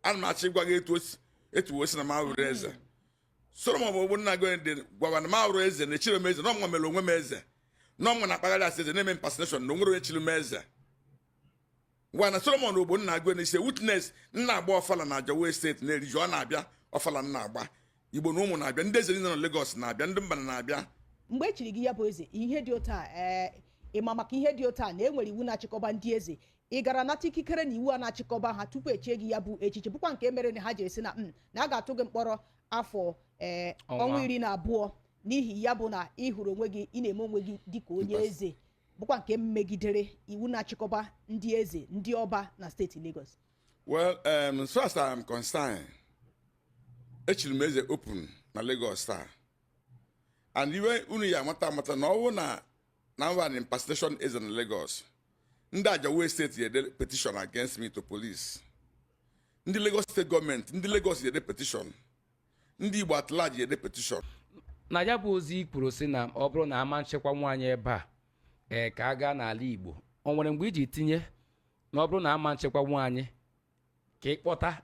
Ana m achọ ịgwa gị etu o si etu o si na m awụrụ eze. Solomon bụ Ogbonna Agụenyi gwara na m awụrụ eze, na echiri m eze, na ọmụnwa mere onwe m eze, na ọmụnwa na-akpagharị asị eze, na-eme impersonation, na onwere onye chiri m eze. Gwa na Solomon Ogbonna Agụenyi si witness nna agba ọfala na Ajao Estate na-eriju. Ọ na-abịa ọfala nna agba Igbo na ụmụ na-abịa, ndị eze niile nọ Lagos na-abịa, ndị mba na-abịa. Mgbe e chiri gị ya bụ eze, ihe dị otu a, ee, ịma maka ihe dị otu a na e nwere iwu na-achịkọba ndị eze? Ị gara nata ikikere na iwu a na-achịkọba ha tupu echie gị ya bụ echichi, bụkwa nke mere na ha jiri sị na na a ga-atụ gị mkpọrọ afọ ọnwa. Ọnwa 12, n'ihi ya bụ na ị hụrụ onwe gị, ị na-eme onwe gị dịka onye eze, bụkwa nke megidere iwu na-achịkọba ndị eze, ndị ọba na steeti Lagos. Well, so as I am concerned, echiri m eze open na Lagos taa. And iwe unu ya amata amata na ọwụ na mba na impersonation eze na Lagos, ndị Ajao Estate ya petition against me to police. Ndị Lagos State gọọmenti, ndị Lagos ya petition. Ndị Igbo at large ya petition. Na ya bụ ozi i kwuru sị na ọ bụrụ na ama nchekwa nwaanyị ebe a, ee, ka a gaa n'ala Igbo, o nwere mgbe iji tinye na ọ bụrụ na ama nchekwa nwaanyị ka ịkpọta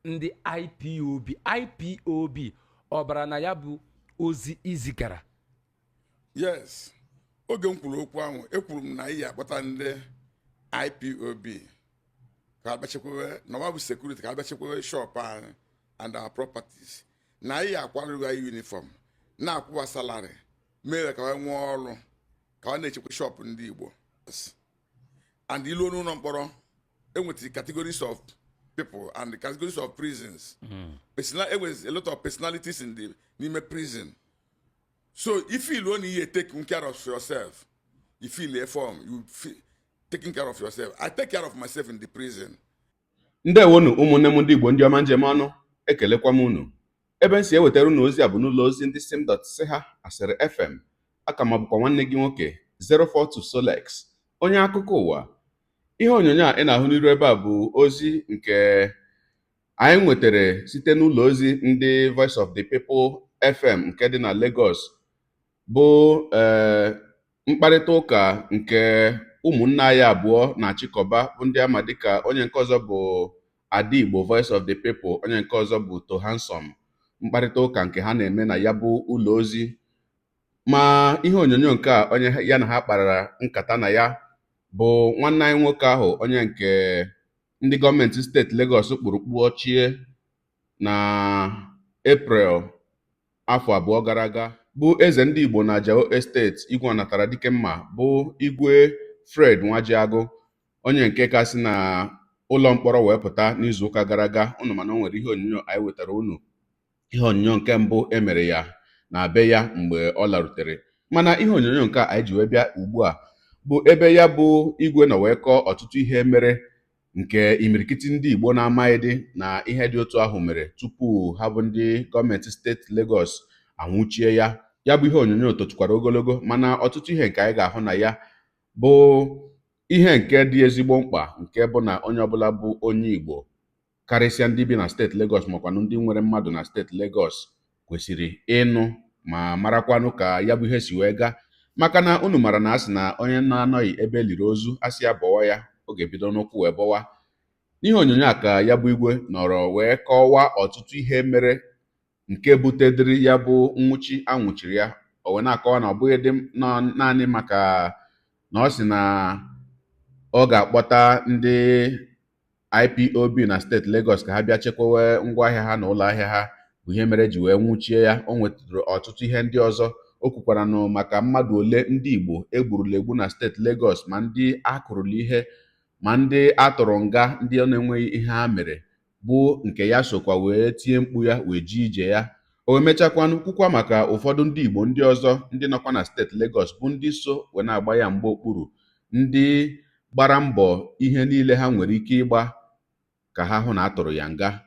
ndị IPOB? IPOB ọ bara na ya bụ ozi izigara? Yes, oge m kwuru okwu ahụ, ekwuru m na iyi akpọta ndị IPOB ka abịa chekwawe na ọwa bụ security, ka abịa chekwawe shop anyị and our properties, na anyị akwarịghị anyị uniform, na-akwụwa salary, mere ka ha nwee ọrụ, ka ọ na-echekwa shop ndị Igbo. And iluo n'ụlọ mkpọrọ, enwetara categories of people and categories of prisons. Personal, enwere a lot of personalities in the n'ime prison. So if you only you taking care of yourself, you fill a form, you feel taking care of yourself. I take care of myself in the prison. Ndewonu, ụmụnne m ndị Igbo, ndị ọma njem ọnụ, ekelekwa m unu. Ebe m si ewetara unu ozi a bụ n'ụlọ ozi ndị sim dot si ha asịrị FM. Aka ma bụkwa nwanne gị nwoke 042 Solex, onye akụkọ ụwa. Ihe onyonyo a ị na-ahụ n'iru ebe a bụ ozi nke anyị nwetara site n'ụlọ ozi ndị Voice of the People FM nke dị na Lagos, bụ mkparịta ụka nke ụmụnne anyị abụọ na-achịkọba, bụ ndị ama dịka onye nke ọzọ bụ Ada Igbo Voice of the People, onye nke ọzọ bụ To Handsome. Mkparịta ụka nke ha na-eme na ya bụ ụlọ ozi. Ma ihe onyonyo nke a, onye ya na ha kparara nkata na ya bụ nwanne anyị nwoke ahụ, onye nke ndị gọọmenti steeti Lagos kpụrụ kpụọchie na Eprel afọ 2 gara aga, bụ eze ndị Igbo na Ajao Estate, Igwe Ọnatara Dike Mma, bụ Igwe Fred Nwajiagụ, onye nke kasị na ụlọ mkpọrọ wee pụta n'izuụka gara aga. Unu mana o nwere ihe onyonyo anyị wetara unu, ihe onyonyo nke mbụ emere ya na be ya mgbe ọ larutere. Mana ihe onyonyo nke a anyị ji wee bịa ugbu a bụ ebe ya bụ igwe nọ wee kọọ ọtụtụ ihe mere nke imirikiti ndị Igbo na-amaghị dị na ihe dị otu ahụ mere tupu ha bụ ndị gọọmenti steeti Lagos anwụchie ya. Ya bụ ihe onyonyo tochukwara ogologo, mana ọtụtụ ihe nke anyị ga-ahụ na ya bụ ihe nke dị ezigbo mkpa, nke bụ na onye ọbụla bụ onye Igbo, karịsịa ndị bi na steeti Lagos makwanụ ndị nwere mmadụ na steeti Lagos, kwesịrị ịnụ ma marakwanụ ka ya bụ ihe si wee gaa, maka na unu mara na asị na onye na-anọghị ebe e liri ozu, asị ya bọwa ya, ọ ga-ebido n'ụkwụ wee bọwa. N'ihe onyonyo a ka ya bụ igwe nọrọ wee kọwaa ọtụtụ ihe mere nke butedịrị ya bụ nwụchi anwụchiri ya. O wee na-akọwa na ọ bụghị dị naanị maka na ọ sị na ọ ga-akpọta ndị IPOB na steeti Lagos ka ha bịa chekwawe ngwaahịa ha na ụlọ ahịa ha bụ ihe mere ji wee nwụchie ya. O nwetụrụ ọtụtụ ihe ndị ọzọ o kwukwara nụ maka mmadụ ole ndị Igbo egburula egbu na steeti Lagos, ma ndị akụrụla ihe, ma ndị atụrụ nga, ndị ọ na-enweghị ihe ha mere, bụ nke ya sokwa wee tie mkpu ya wee jee ije ya. O wee mechakwanụ kwukwa maka ụfọdụ ndị Igbo ndị ọzọ ndị nọkwa na steeti Lagos, bụ ndị so wee na-agba ya mgba okpuru, ndị gbara mbọ ihe niile ha nwere ike ịgba ka ha hụ na a tụrụ ya nga,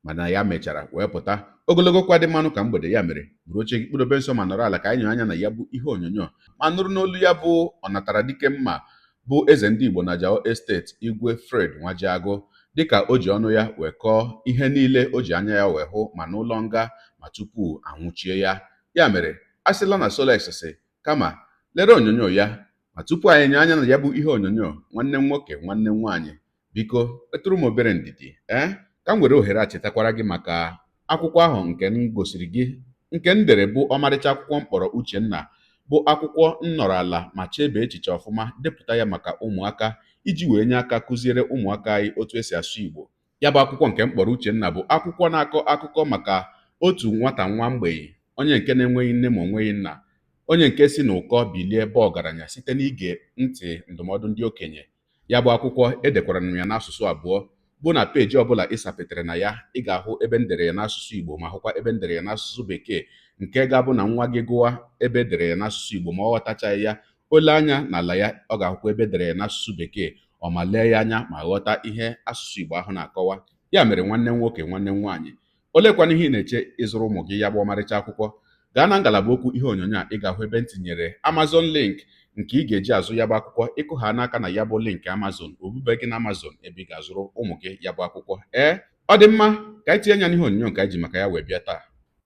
mana ya mechara wee pụta. Ogologo kwa dị mmanụ ka mgbede. Ya mere, buru oche gị, kpụdobe nso ma nọrọ ala ka anyị nyoo anya na ya bụ ihe onyonyo ma nụrụ n'olu ya bụ Ọnatara Dike Mma, bụ eze ndị Igbo na Ajao Estate, Igwe Fred Nwajiagụ, dịka o ji ọnụ ya wee kọọ ihe niile o ji anya ya wee hụ ma n'ụlọ nga ma tupu anwụchie ya. Ya mere, a sịla na Solex sị, kama lere onyonyo ya. Ma tupu anyị nye anya na ya bụ ihe onyonyo, nwanne m nwoke, nwanne m nwaanyị, biko etụrụ m obere ndidi ee. Ka m were ohere a chetakwara gị maka akwụkwọ ahụ nke m gosiri gị, nke m dere, bụ ọmarịcha akwụkwọ mkpọrọ Uchenna, bụ akwụkwọ m nọrọ ala ma chebe echiche ọfụma depụta ya maka ụmụaka iji wee nye aka kụziere ụmụaka anyị otu esi asụ Igbo. Ya bụ akwụkwọ nke mkpọrọ Uchenna bụ akwụkwọ na-akọ akụkọ maka otu nwata nwa mgbei, onye nke na-enweghị nne ma onweghị nna, onye nke si n'ụkọ bilie bụ ọgaranya site n'ige ntị ndụmọdụ ndị okenye. Ya bụ akwụkwọ edekwara m ya n'asụsụ abụọ, bụ na peeji ọbụla ị sapetere na ya, ị ga-ahụ ebe m dere ya n'asụsụ Igbo ma hụkwa ebe m dere ya n'asụsụ Bekee, nke ga-abụ na nwa gị gụwa ebe edere ya n'asụsụ Igbo ma ọ ghọtachaghị ya, o lee anya n'ala ya, ọ ga-ahụkwa ebe edere ya n'asụsụ Bekee, ọ ma lee ya anya ma ghọta ihe asụsụ Igbo ahụ na-akọwa. Ya mere, nwanne m nwoke, nwanne m nwaanyị, olekwana ihe ị na-eche ịzụrụ ụmụ gị ya bụ ọmarịcha akwụkwọ? Gaa na ngalaba okwu ihe onyonyo a, ị ga-ahụ ebe m tinyere Amazon link nke ị ga-eji azụ ya bụ akwụkwọ. Ịkụ ha n'aka na ya bụ link Amazon, obube gị na Amazon ebe ị ga-azụrụ ụmụ gị ya bụ akwụkwọ. Ee, ọ dị mma, ka anyị tinye anya n'ihe onyonyo nke anyị ji maka ya wee bịa taa.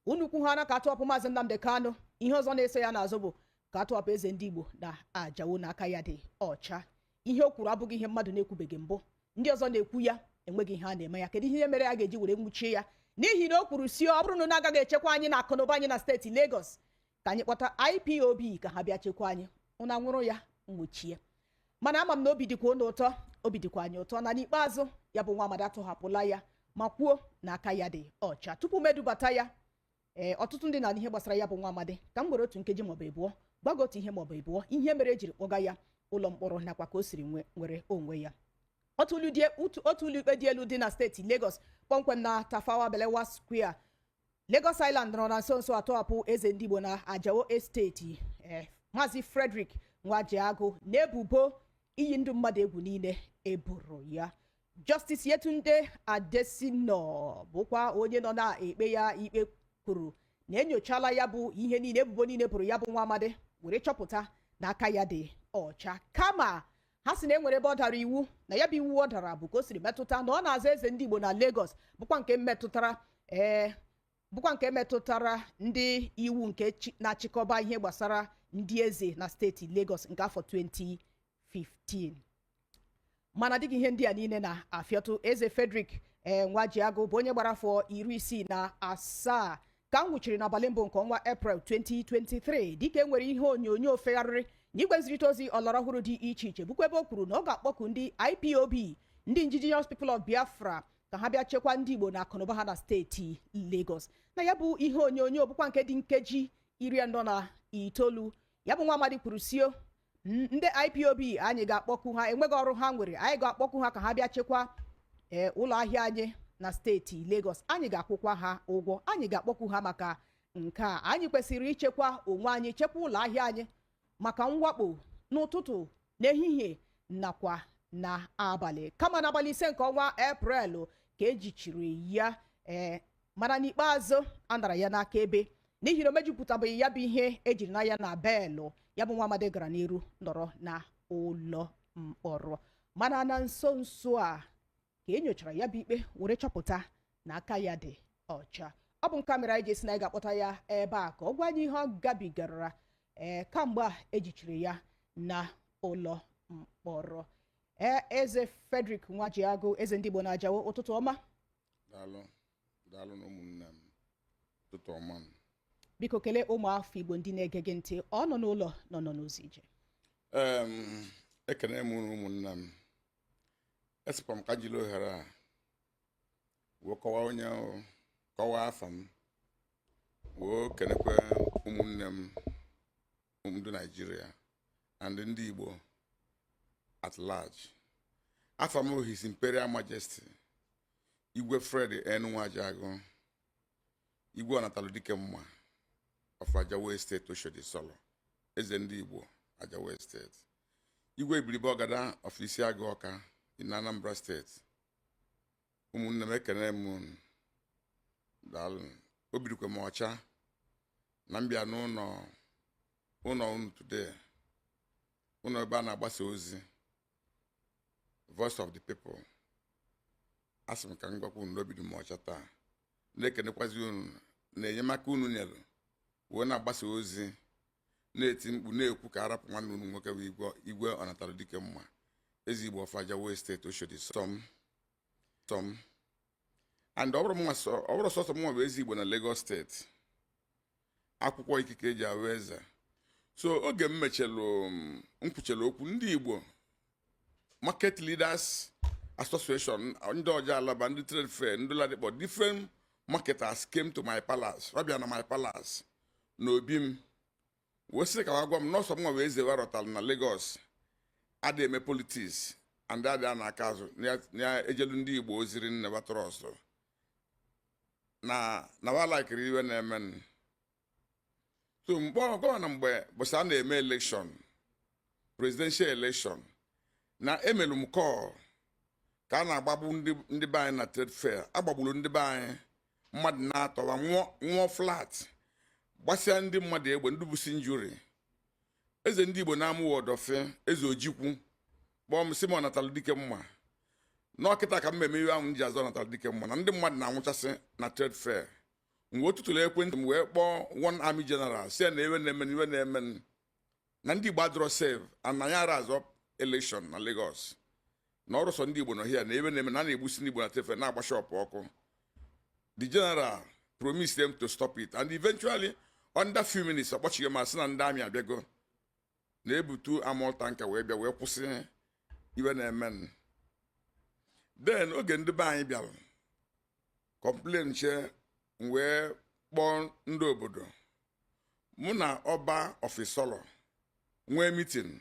Unu kwughara ka atụọpụ Maazị Nnamdi Kanu, ihe ọzọ na-eso ya n'azụ bụ ka atụọpụ eze ndị Igbo na Ajawo n'aka ya dị ọcha. Ihe o kwuru abụghị ihe mmadụ na-ekwubeghị mbụ. Ndị ọzọ na-ekwu ya, enweghị ihe a na-eme ya. Kedu ihe mere a ga-eji were nwuchie ya? N'ihi na o kwuru si ọ bụrụ na unu agaghị echekwa anyị na akụnụba anyị na steeti Lagos, ka anyị kpọta IPOB ka ha bịa chekwa anyị. Ụna nwụrụ ya nwuchie. Mana ama m na obi dịkwa unu ụtọ, obi dịkwa anyị ụtọ na n'ikpeazụ ya bụ nwa amadi atọhapụla ya ma kwuo na aka ya dị ọcha. Tupu m edubata ya, ee, ọtụtụ ndị na ihe gbasara ya bụ nwa amadi, ka m were otu nkeji maọbụ abụọ gwago otu ihe maọbụ abụọ ihe mere ejiri kpọga ya ụlọ mkpọrọ nakwa ka o siri nwere onwe ya. Otu ụlọikpe dị elu dị na steeti Lagos, kpọmkwem na Tafawa Balewa Square, Lagos Island, nọrọ na nso nso atọhapụ eze ndị Igbo na Ajao Estate, Maazị Frederick Nwajiagụ, na-ebubo iyi ndụ mmadụ egwu niile eboro ya. Justice Yetunde Adesina, bụkwa onye nọ na-ekpe ya ikpe, kwuru na enyochala ya bụ ihe niile, ebubo niile bụrụ ya bụ nwa amadi, were chọpụta na aka ya dị ọcha. Kama ha sị na e nwere ebe ọ dara iwu, na ya bụ iwu ọ dara bụ ka o siri metụta na ọ na-aza eze ndị Igbo na Lagos, bụkwa nke metụtara ndị iwu nke na-achịkọba ihe gbasara ndị eze na steeti Lagos nke afọ 2015. Mana dịka ihe ndị a niile na-afịọtụ, eze Frederick Nwajiagụ bụ onye gbara afọ 67 ka m nwụchiri n'abalị mbụ nke ọnwa Eprel 2023, dịka e nwere ihe onyonyo fegharịrị n'igwe nzirịta ozi ọlọrọ ọhụrụ dị iche iche, bụkwa ebe o kwuru na ọ ga-akpọku ndị IPOB, ndị Indigenous People of Biafra, ka ha bịa chekwa ndị Igbo na akụnụba ha na steeti Lagos. Na ya bụ ihe onyonyo, bụkwa nke dị nkeji 49, ya bụ nwa amadi kwuru sio ndị IPOB, anyị ga-akpọku ha, enweghị ọrụ ha nwere, anyị ga-akpọku ha ka ha bịa chekwa ee ụlọ ahịa anyị na steeti Lagos, anyị ga-akwụkwa ha ụgwọ, anyị ga-akpọku ha maka nke a. Anyị kwesịrị ichekwa onwe anyị, chekwa ụlọ ahịa anyị maka mwakpo n'ụtụtụ, n'ehihie nakwa n'abalị. Kama n'abalị 5 nke ọnwa Eprel ka ejichiri ya, ee, mana n'ikpeazụ a nara ya n'aka ebe n'ihi na o mejupụtabeghị ya bụ ihe ejiri na ya na beelụ. Ya bụ nwa amadi gara n'iru nọrọ na ụlọ mkpọrọ, mana na nso nso a ka e nyochara ya bụ ikpe were chọpụta na aka ya dị ọcha. Ọ bụ nke mere anyị ji esi na anyị ga-akpọta ya ebe a ka ọ gwa anyị ihe ọ gabigara ee kamgbe a ejichiri ya na ụlọ mkpọrọ. Ee, eze Frederick Nwajiagụ, eze ndị Igbo na Ajawo, ụtụtụ ọma. Daalụ, daalụ na ụmụnne m, ụtụtụ ọma m. Biko kelee ụmụafọ Igbo ndị na-ege gị ntị, ọ nọ n'ụlọ nọ n'ụzọ ije. Ekene m unu, ụmụnne m. Esịkwa m ka jiri ohere a wee kọwaa onye ahụ, kọwaa afa m, wee kenekwe ụmụnne m ndị Naijiria and ndị Igbo at large. Afa m bụ His Imperial Majesty Igwe Fred N. Nwajiagụ, Igwe Ọnatalụ Dike Mma of Ajawo Estate, Oshodi Solo, eze ndị Igbo Ajawo Estate, Igwe Ibiribe Ọgada of Isiagụ Ọka in Anambra State. Ụmụnne m, ekene m unu, daalụ. Obi dịkwa m ọcha na m bịa n'ụlọ ụlọ unu today, ụlọ ebe a na-agbasa ozi Voice of the People. Asị m ka m gwakwa unu n'obi dị m ọcha taa, na-ekenekwazi unu na enyemaka unu nyere wee na-agbasa ozi, na-eti mkpu, na-ekwu ka arapụ nwanne unu nwoke bụ Igwe Ọnatara Dike Mma, eze Igbo of Ajawo Estate, Oshodi Sọm Sọm. And ọ bụrụ sọsọ mụnwa bụ eze Igbo na Lagos Steeti, akwụkwọ ikike eji awụ eze. So oge m mechelu, m kwuchelu okwu, ndị Igbo Market Leaders Association, ndị ọja Alaba, ndị trade fair, ndị Ladipo, different marketers came to my palace. Ọ bịa na my palace na obi m wee sị ka ha gwa m nọọsọ mụnwa wee eze warọtalụ na Lagos adị eme politics and adị a na-aka azụ na ejelu ndị Igbo oziri nne trust na wa laikiri iwe na-eme. So mgbe gọvanọ, mgbe bụsị a na-eme election, presidential election, na emelu m call ka a na-agbagbu ndị be anyị na trade fair. Agbagburu ndị be anyị mmadụ na-atọwa nwụọ nwụọ flat, gbasịa ndị mmadụ egbe, ndị busi injury. Eze ndị Igbo na-amụwa ọdọfe, eze Ojikwu, kpọọ m sị m ọnatalụ dike mma n'ọkịta ka m eme iwe ahụ m ji azụ ọnatalụ dike mma na ndị mmadụ na-anwụchasị na trade fair. M wee tụtụrụ ekwentị m wee kpọọ one army general, si ya na iwe na-eme, iwe na-eme na ndị Igbo adịrọ safe and na ya ara azọ election na Lagos, na ọrụ sọ ndị Igbo nọ here, na ebe na-eme na a na-egbusi ndị Igbo na trade fair, na-agba shop ọkụ. The general promised them to stop it, and eventually, under few minutes, ọ kpọchighị m, asị na ndị army abịago na-ebutu armoured tanker wee bịa wee kwụsị iwe na-eme. Then oge ndị be anyị bịara complain che, m wee kpọọ ndị obodo, mụ na ọba of Isolo nwee meeting.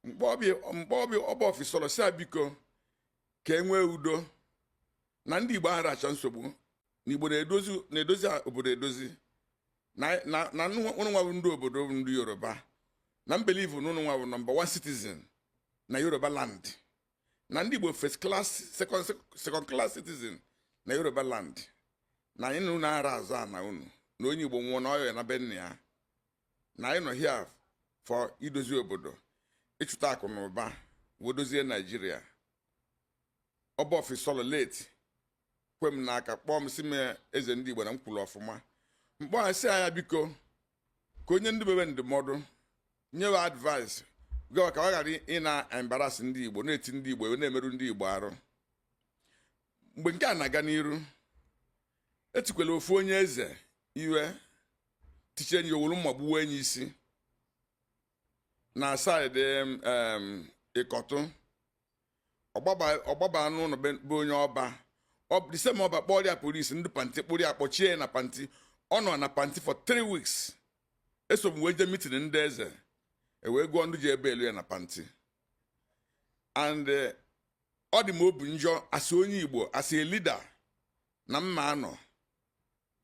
Mkpọbi ọba of Isolo si a biko ka e nwee udo na ndị Igbo ahụ racha nsogbu, na Igbo na-edozi obodo edozi, na ụnụ nwa bụ ndị obodo bụ ndị Yoruba, na m believe na ụnụ nwa bụ number one citizen na Yoruba land, na ndị Igbo first class, second class citizen na Yoruba land, na anyị na unu ara azụ ana unu, na onye Igbo nwụọ na ọya na be nna ya, na anyị nọ here for idozi obodo, ịchụta akụ na ụba wee dozie Naijiria. Ọba of Isolo late kwe m n'aka, kpọọ m si m eze ndị Igbo na m kwuru ọfụma. Mkpọ ha sị anya biko ka onye ndị bebe ndụmọdụ nyewe advice gawa ka ọ ghara ị na-embarrass ndị Igbo, na-eti ndị Igbo, na-emerụ ndị Igbo arụ. Mgbe nke a na-aga n'iru, etikwela ofu onye eze iwe, tiche enyi owuru mma gbuwe enyi isi na side Ịkọtụ. Ọgbaba n'ụlọ be onye ọba the same ọba kpọrọ ya polisi, ndị panti kpụrụ ya, kpọchie ya na panti. Ọ nọ na panti for 3 weeks. Eso m wee jee meeting ndị eze, e wee gụọ ndị ji ebe elu ya na panti. And ọ dị m obi njọ asị onye Igbo, asị a leader, na mma anọ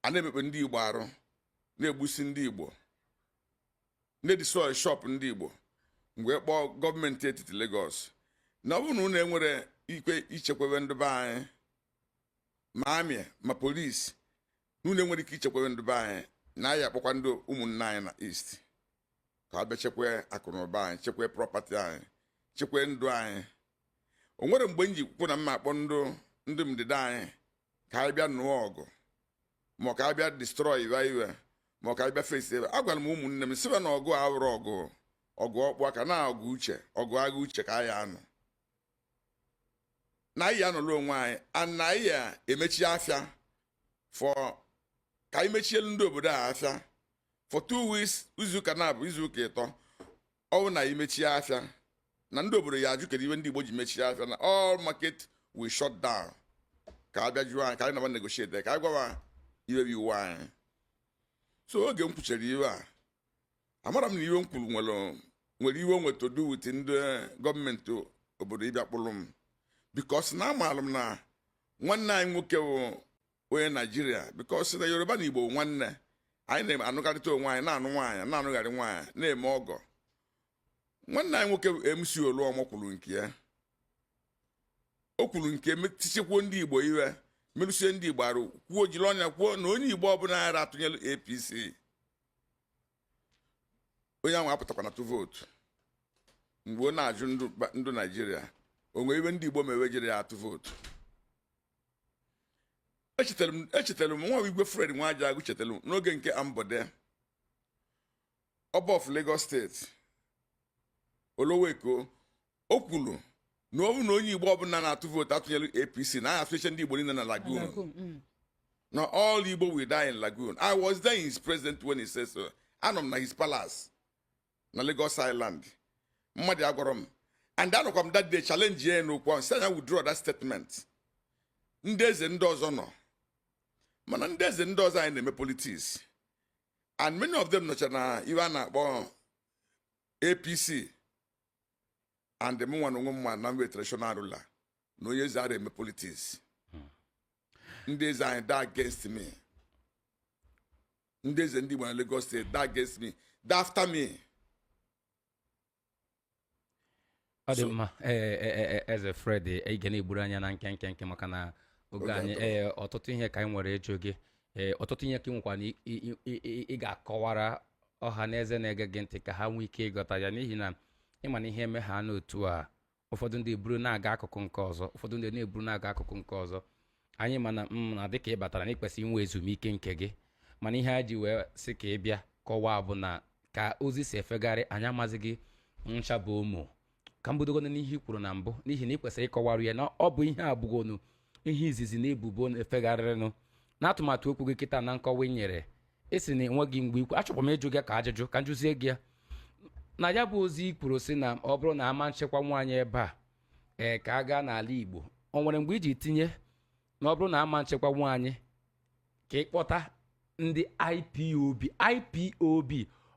a na-emekpe ndị Igbo arụ, na-egbusi ndị Igbo, na-edestroy shop ndị Igbo. Mgbe kpọọ gọọmenti etiti Lagos na ọ bụrụ na unu enwere ikwe ichekwebe ndị be anyị, ma army ma polisi, na unu enwere ike ichekwebe ndị be anyị, na anyị akpọkwa ndị ụmụnne anyị na East ka ha bịa chekwa akụ na ụba anyị, chekwa property anyị, chekwa ndụ anyị. O nwere mgbe m ji kwu na mma akpọ ndị ndịda anyị ka anyị bịa nụọ ọgụ, ma ọ ka anyị bịa destroy iwe iwe, ma ọ ka anyị bịa face ebe. Agwara m ụmụnne m sịba na ọgụ a awụrụ ọgụ ọkpụ aka, na ọgụ uche, ọgụ agha uche ka anyị anụ, na anyị anọrọ onwe anyị and na anyị ya emechi afịa for ka anyị mechielu ndị obodo a afịa for 2 weeks, izuụka na-abụ izuụka 3. Ọ bụ na anyị mechie afịa na ndị obodo ya ajụ kedu iwe ndị Igbo ji mechie afịa, na all market will shut down, ka a bịa jụọ anyị, ka anyị naba negotiate, ka anyị gwawa iwe bụ iwu anyị. So oge m kwuchere iwe a, amara m na iwe m kwuru nwere iwe nwe to do with ndị gọọmenti obodo ịbịa kpụrụ m, because na amaara m na nwanne anyị nwoke bụ onye Naijiria, because na Yoruba na Igbo nwanne anyị na-anụkarịta onwe anyị, na-anụ nwaanyị, na-anụgharị nwaanyị, na-eme ọgọ. Nwanne anyị nwoke bụ MC Oluomo kwuru nke ya, o kwuru nke tichekwuo ndị Igbo iwe, merụsie ndị Igbo arụ, kwuo, jiri ọnya kwuo na onye Igbo ọbụla ghara atụnyelu APC, onye ahụ apụtakwana tụ vootu. Mgbe ọ na-ajụ ndụ Naijiria, o nwere iwe ndị Igbo mewe jere ya atụ vootu? Echetara m nwa Igwe Fred Nwajagu, chetara m n'oge nke Ambode, Ọba of Lagos Steeti, Oloweko, o kwuru Na ọ bụ na onye Igbo ọbụla na-atụ vootu atụnyere APC na anyị atụche ndị Igbo niile na lagoon. Lagoon. Na all Igbo will die in lagoon. I was there in his presence when he said so. Anọ m na his palace na Lagos Island. Mmadụ agwara m and anọkwa m that day challenge ya n'okwu ahụ, sị ya withdraw that statement. Ndị eze ndị ọzọ nọ, mana ndị eze ndị ọzọ anyị na-eme politics, and many of them nọcha na iwe a na-akpọ APC, and m nwa na onwe m ma na mwe traditional ruler na onye eze ara eme politics. Ndị eze anyị da against me. Ndị eze ndị Igbo na Lagos State da against me, da after me. Ọ dị mma. Ee, Eze Fred, ị ga na-egburu anya na nkenke nke maka na oge Oge anyị atọ. Ee, ọtụtụ ihe ka anyị nwere ịjụ gị. Ee, ọtụtụ ihe ka ị nwekwa na ị ga-akọwara ọha na eze na-ege gị ntị ka ha nwee ike ịghọta ya, n'ihi na ịma na ihe eme ha n'otu a, ụfọdụ ndị eburu na-aga akụkụ nke ọzọ, ụfọdụ ndị na-eburu na-aga akụkụ nke ọzọ. Anyị mana m na dịka ị batara na ị kwesịrị inwe ezumike nke gị, mana ihe a ji wee sị ka ị bịa kọwaa bụ na ka ozi si efegharị, anyị amazighị gị ncha bụ ụmụ ka m bidogono n'ihe i kwuru na mbụ, n'ihi na ị kwesịrị ịkọwarụ ya na ọ bụ ihe abụgonu ihe izizi na ebubo na-efegharịrịnụ n'atụmatụ okwu gị kịta. Na nkọwa ị nyere, ị sị na enweghị mgbe ikwu. Achọkwa m ịjụ gị ka ajụjụ ka m jụzie gị ya na ya bụ ozi i kwuru sị na ọ bụrụ na ama nchekwa nwaanyị ebe a, ee, ka a gaa n'ala Igbo, o nwere mgbe iji tinye na ọ bụrụ na ama nchekwa nwaanyị ka ị kpọta ndị IPOB? IPOB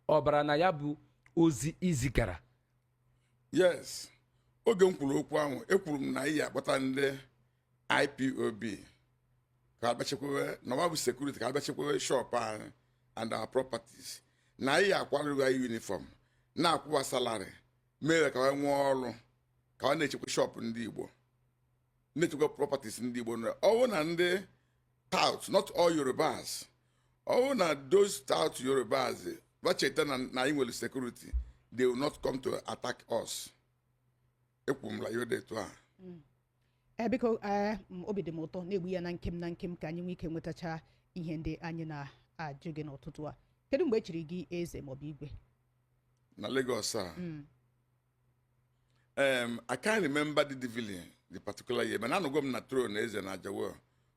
ọbara na ya bụ ozi izigara? Yes, oge m kwuru okwu ahụ, ekwuru m na iyi akpọta ndị IPOB ka ha bịa na ọ bụ security, ka ha bịa chekwawe shop anyị and our properties, na anyị akwarịghị anyị uniform, na-akwụwa salary, mere ka ha nwee ọrụ, ka ha na-echekwa shop ndị Igbo, na-echekwa properties ndị Igbo. Ọwụ na ndị tout, not all Yorubas, ọwụ na those tout Yorubas bacheta na anyị nwere security, they will not come to attack us. Ekwu m la ihe dị etu a. Ee, biko, ee, obi dị m ụtọ na-egbu ya na nkem na nkem ka anyị nwee ike nwetacha ihe ndị anyị na-ajụ gị n'ụtụtụ a. Kedu mgbe e chiri gị eze maọbụ igwe? Na Lagos a, I can't remember the vividly the particular year, but anọgo m na throne eze na Ajawo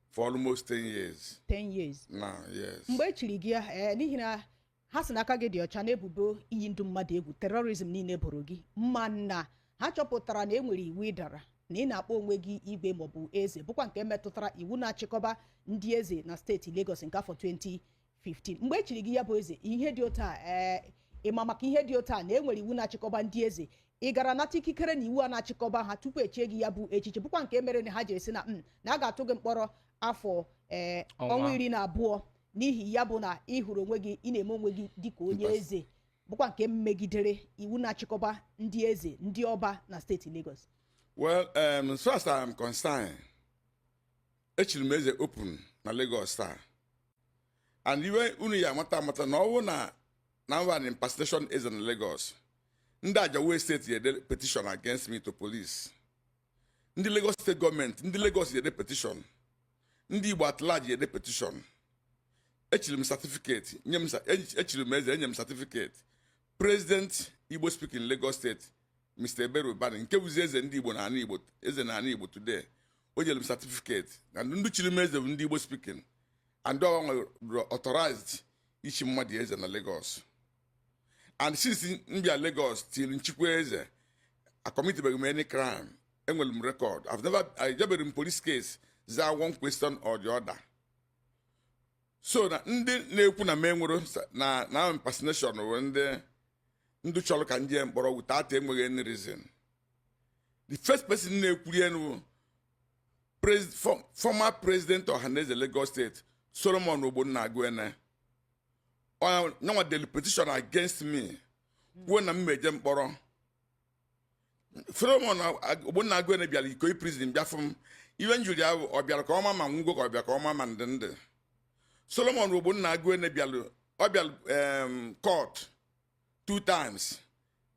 for almost 10 years. 10 years now, yes. Mgbe e chiri gị ya, ee, n'ihi na ha si n'aka gị dị ọcha n'ebubo iyi ndụ mmadụ egwu, terrorism niile boro gị, mma na ha chọpụtara na e nwere iwu ịdara na ị na-akpọ onwe gị igwe maọbụ eze, bụkwa nke metụtara iwu na-achịkọba ndị eze na steeti Lagos nke afọ 2015. Mgbe e chiri gị ya bụ eze, ihe dị otu a, ee, ịma maka ihe dị otu a na e nwere iwu na-achịkọba ndị eze? Ị gara nata ikikere na iwu a na-achịkọba ha tupu echie gị ya bụ echichi, bụkwa nke mere na ha jiri sị na na a ga-atụ gị mkpọrọ afọ, ee, ọnwa. Ọnwa 12, n'ihi ya bụ na ị hụrụ onwe gị, ị na-eme onwe gị dịka onye eze, bụkwa nke megidere iwu na-achịkọba ndị eze, ndị ọba na steeti Lagos? Well, so as I am concerned, echiri m eze open na Lagos taa, and iwe unu ya amata amata na ọwụ na mba na impersonation eze na Lagos, ndị Ajawo State yede petition against me to police, ndị Lagos State gọọmenti, ndị Lagos yede petition, ndị Igbo at large yede petition. Echiri m certificate nye m, echiri m eze, enye m certificate. President Igbo speaking Lagos State, Mr. Ebere Ubani, nke bụzi eze ndị Igbo na ala Igbo, eze na ala Igbo today, o nyere m certificate na ndị chiri m eze bụ ndị Igbo speaking, and ọwa nwere authorized ichi mmadụ eze na Lagos. And since m bịa Lagos till nchikwa eze, acommitbeghị m any crime. Enwere m record. I've never ejebere m police case zaa one question or the other. So na ndị na-ekwu na m enwero na impersonation bụ ndị chọrọ ka nje mkpọrọ without enweghị any reason. The first person na-ekwuri enu, former president Ọhaneze Lagos State, Solomon Ogbonna Aguene, nyanwa delu petition against me, kwuo na m meje mkpọrọ. Solomon Ogbonna Aguene bịara Ikoyi Prison bịa fụ m. Iwe njuri ya bụ, ọ bịara ka ọma ma nwugo, ka ọ bịa ka ọma ma ndị ndị Solomon Ogbonna Aguene bịara, ọ bịara court two times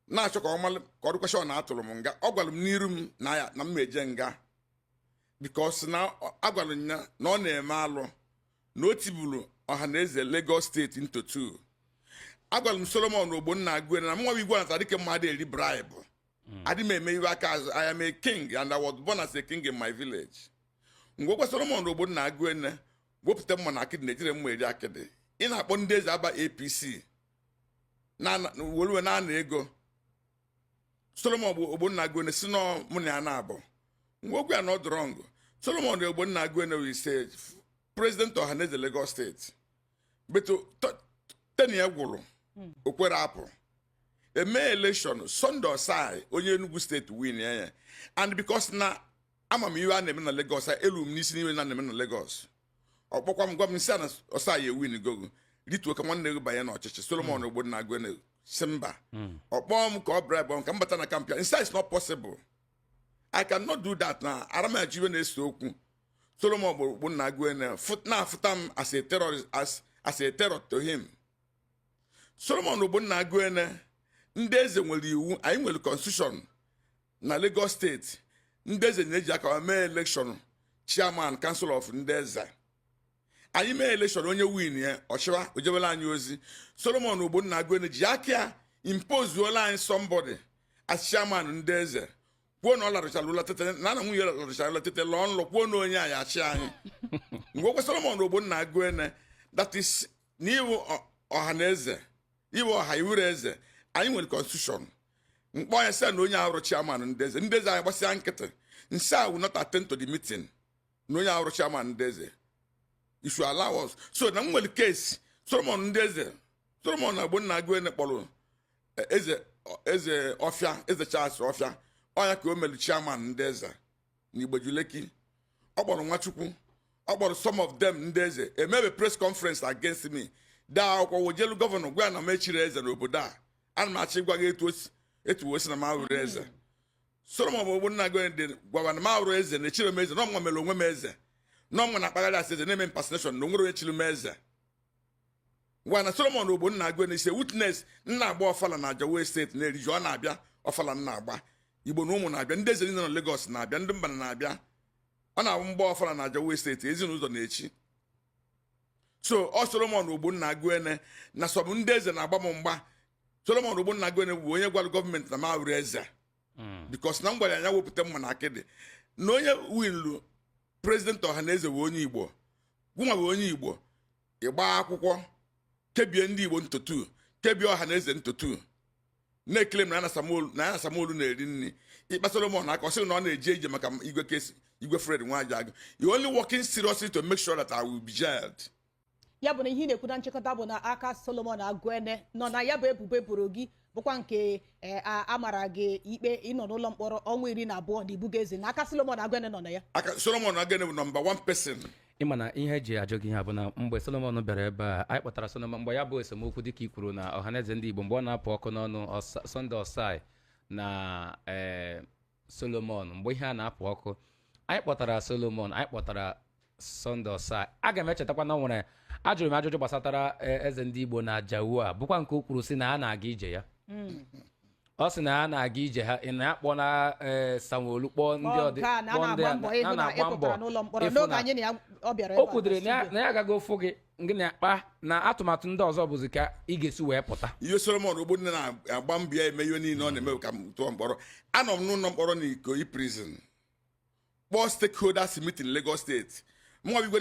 na-achọ ka ọ malụ ka ọ dịkwasị ọ na-atụrụ m nga. Ọ gwara m n'iru m na ya na m eje nga because na agwara m ya na ọ na-eme alụ na o tiburu Ọhaneze Lagos State into two. Agwara m Solomon Ogbonna Aguene na mnwa bụ Igwe Anata dịka mmadụ eri bribe. Adị m eme iwe aka azụ. I am a king and I was born as a king in my village. Mgbe okwe Solomon Ogbonna Agụene wepụta mma na akịdị na-ejire mma eri akịdị, ị na-akpọ ndị eze aba APC weruwe na-ana ego. Solomon Ogbonna Agụene si nọ mụ na ya na-abụ mgbe okwu ya na ọ dụrọ ngụ. Solomon Ogbonna Agụene wụ president Ọhaneze Lagos State, beto tenure ya gwụrụ, okwere apụ eme election. Sunday Osai, onye Enugu State, win ya. And because na ama m iwe a na-eme na Lagos, elu m n'isi n'iwe na na-eme na Lagos, ọkpọkwa m gwa m nsị a na Osai ewin gogo, rituo ka nwanne gị banye n'ọchịchị. Solomon Ogbonna Agụene si mba. Ọkpọọ m ka ọ bribe m ka m bata na camp ya. Nsị, it's not possible, I cannot do that. Na aramaji iwe na-ese okwu. Solomon Ogbonna Agụene na-afụta m as a terrorist, as a terror to him. Solomon Ogbonna Agụene, ndị eze nwere iwu, anyị nwere constitution na Lagos State. Ndị eze na-eji aka mee election chairman, council of ndị eze. Anyị mee election, onye win ya ọchịwa ojebela anyị ozi. Solomon Ogbonna Agụene ji aka ya impozuola anyị somebody as chairman ndị eze, kwuo na ọ larụchara ụlọ tete na na nwunye larụchara ụlọ tete lọọ nlọ, kwuo na onye anyị achị anyị. Mgbe okwe Solomon Ogbonna Agụene, that is n'iwu ọha na eze, iwe ọha iwuru eze, anyị nwere constitution. Mkpọ ya sị na onye arụ chairman ndị eze, ndị eze anyị gbasịa nkịtị. Nsị a will not attend to the meeting na onye arụ chairman ndị eze. You should allow us. So na m nwere case Solomon ndị eze, Solomon na Ogbonna Agụene kpọrọ eze ọfịa, Eze Charles Ọfịa, ọnya ka o mere chairman ndị eze na Igbejuleki. Ọ kpọrọ Nwachukwu, ọ kpọrọ some of them ndị eze, emebe press conference against me, dee akwụkwọ wojelu governor, gwa ya na m echiri eze n'obodo a. Ana m achọ ịgwa gị etu o si na m awụrụ eze. Solomon Ogbonna Agụene dị gwara na m awụrụ eze, na echiri m eze, na ọmụnwa mere onwe m eze, na ọmụnwa na-akpagharị asị eze, na-eme impersonation, na onwere onye chiri m eze. Gwa na Solomon Ogbonna Agụene ise witness nna agba ọfala na Ajawa State na-eriju. Ọ na-abịa ọfala nna agba, Igbo na ụmụ na-abịa, ndị eze niile nọ Lagos na-abịa, ndị mba na-abịa. Ọ na-abụ mgba ọfala na Ajawa State, ezinụzọ na-echi. So ọ Solomon Ogbonna Agụene na sọbụ ndị eze na-agba m mgba. Solomon Ogbonna Agụene bụ onye gwara gọọmenti na m awụrụ eze, because na m gwara ya ya wepụta mma na akịdị na onye winlu president Ọhaneze bụ onye Igbo. Gụnwa bụ onye Igbo, ịgba akwụkwọ kebie ndị Igbo ntutu, kebie Ọhaneze ntutu, na-ekele m na ya na Sanwo-Olu na-eri nri. Ịkpa Solomon aka, ọ sịrị na ọ na-eje ije maka igwe kesi igwe Fred Nwajagu. You only working seriously to make sure that I will be jailed. Ya bụ na ihe ị na-ekwu na nchịkọta bụ na aka Solomon Agụene nọ na ya bụ ebubo eboro gị, bụkwa nke a mara gị ikpe ịnọ n'ụlọ mkpọrọ ọnwa 12 na ibuga eze, na aka Solomon Agụene nọ na ya. Aka Solomon Agụene bụ number one person. Ịma na ihe eji ajụ gị ihe bụ na mgbe Solomon bịara ebe a, anyị kpọtara Solomon mgbe ya bụ esemokwu, dịka i kwuru, na Ọhaneze ndị Igbo, mgbe ọ na-apụ ọkụ n'ọnụ Sunday Osai na Solomon, mgbe ihe a na-apụ ọkụ, anyị kpọtara Solomon, anyị kpọtara Sunday Osai. Aga m echetakwa na o nwere ajụrụ m ajụjụ gbasatara eze ndị Igbo na Ajawu a, bụkwa nke o kwuru sị na a na-aga ije ya. Ọ sị na a na-aga ije ha, ị na-akpọ na Sanwo-Olu, kpọọ ndị kpọọ ọdị nke a na a kpọọ ndị na-agba mbọ ịhụ na na na-agba ị pụtara mbọ n'ụlọ mkpọrọ ịfụ n'oge na anyị na ya ọ bịara ebe o a kwudere na na ya studio. Na ya agaghị ofu gị ngị na-akpa na atụmatụ ndị ọzọ bụzi ka ị ga-esi wee pụta. Ihe Solomon Ogbonna na-agba mbọ ya eme ihe niile ọ na-eme ka m tụọ mkpọrọ. Anọ m n'ụlọ mkpọrọ na Ikoyi Prison, kpọọ stakeholders meeting Lagos State. Mụnwa bụ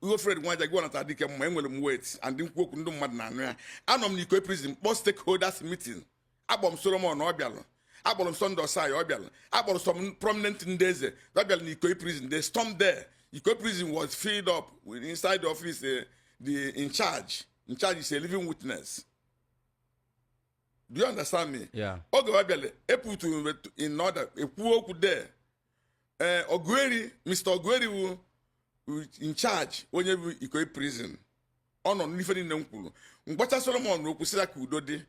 igwe Fred Nwaja gị nata dike mma, enwere m weight and nkwu okwu ndị mmadụ na-anụ ya. Anọ m n'Ikoyi Prison kpọọ stakeholders meeting. Akpọrọ m Solomon, ọ bịalụ. Akpọrọ m Sunday Osai, ọ bịalụ. Akpọrọ some prominent ndị eze, ọ bịalụ n'Ikoyi Prison. They stormed there. Ikoyi Prison was filled up with inside the office, the in charge is a living witness. Do you understand me? Yeah. Oge ọ bịara, eputu in order, ekwu okwu there. Ee, Ogueri, Mr. Ogueri wu in charge, onye bụ Ikoyi Prison, ọ nọ n'ife niile m kwuru. Mgbacha Solomon okwu sị ya ka udo dị,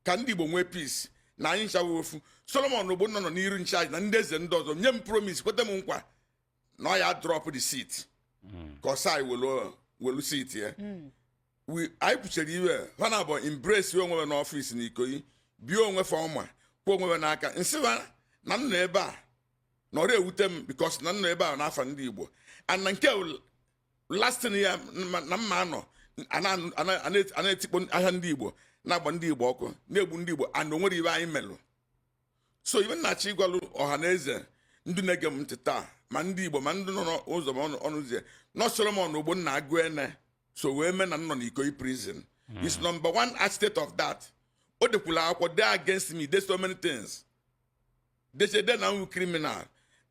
ka ndị Igbo nwee peace, na anyị nchawa ofu. Solomon Ogbonna nọ n'iru nchaji na ndị eze ndị ọzọ nye m promise, kweta m nkwa na ọ ya drop the seat ka ọsa welu welu seat ya. Anyị kwuchere iwe ha na abụ embrace onwe ha n'office na Ikoyi, bie onwe fa ọma, kwuo onwe ha n'aka, nsị ha na m nọ ebe a na ọrụ ewute m, because na m nọ ebe a n'afọ ndị Igbo and na nke last thing ya na mma anọ a na-etikpo ahịa ndị Igbo, na-agba ndị Igbo ọkụ, na-egbu ndị Igbo, and onwere iwe anyị melụ. So ibe nnachi ịgwalụ ọha na eze ndị na-ege m ntị taa, ma ndị Igbo, ma ndị nọ n'ụzọ, ma ọnụ ụzọ, nọ Solomon Ogbonna Agụene so wee mee na m nọ n'Ikoyi Prison is number one architect of that. O dekwula akwụkwọ dey against me, dey so many things they say then I'm a criminal,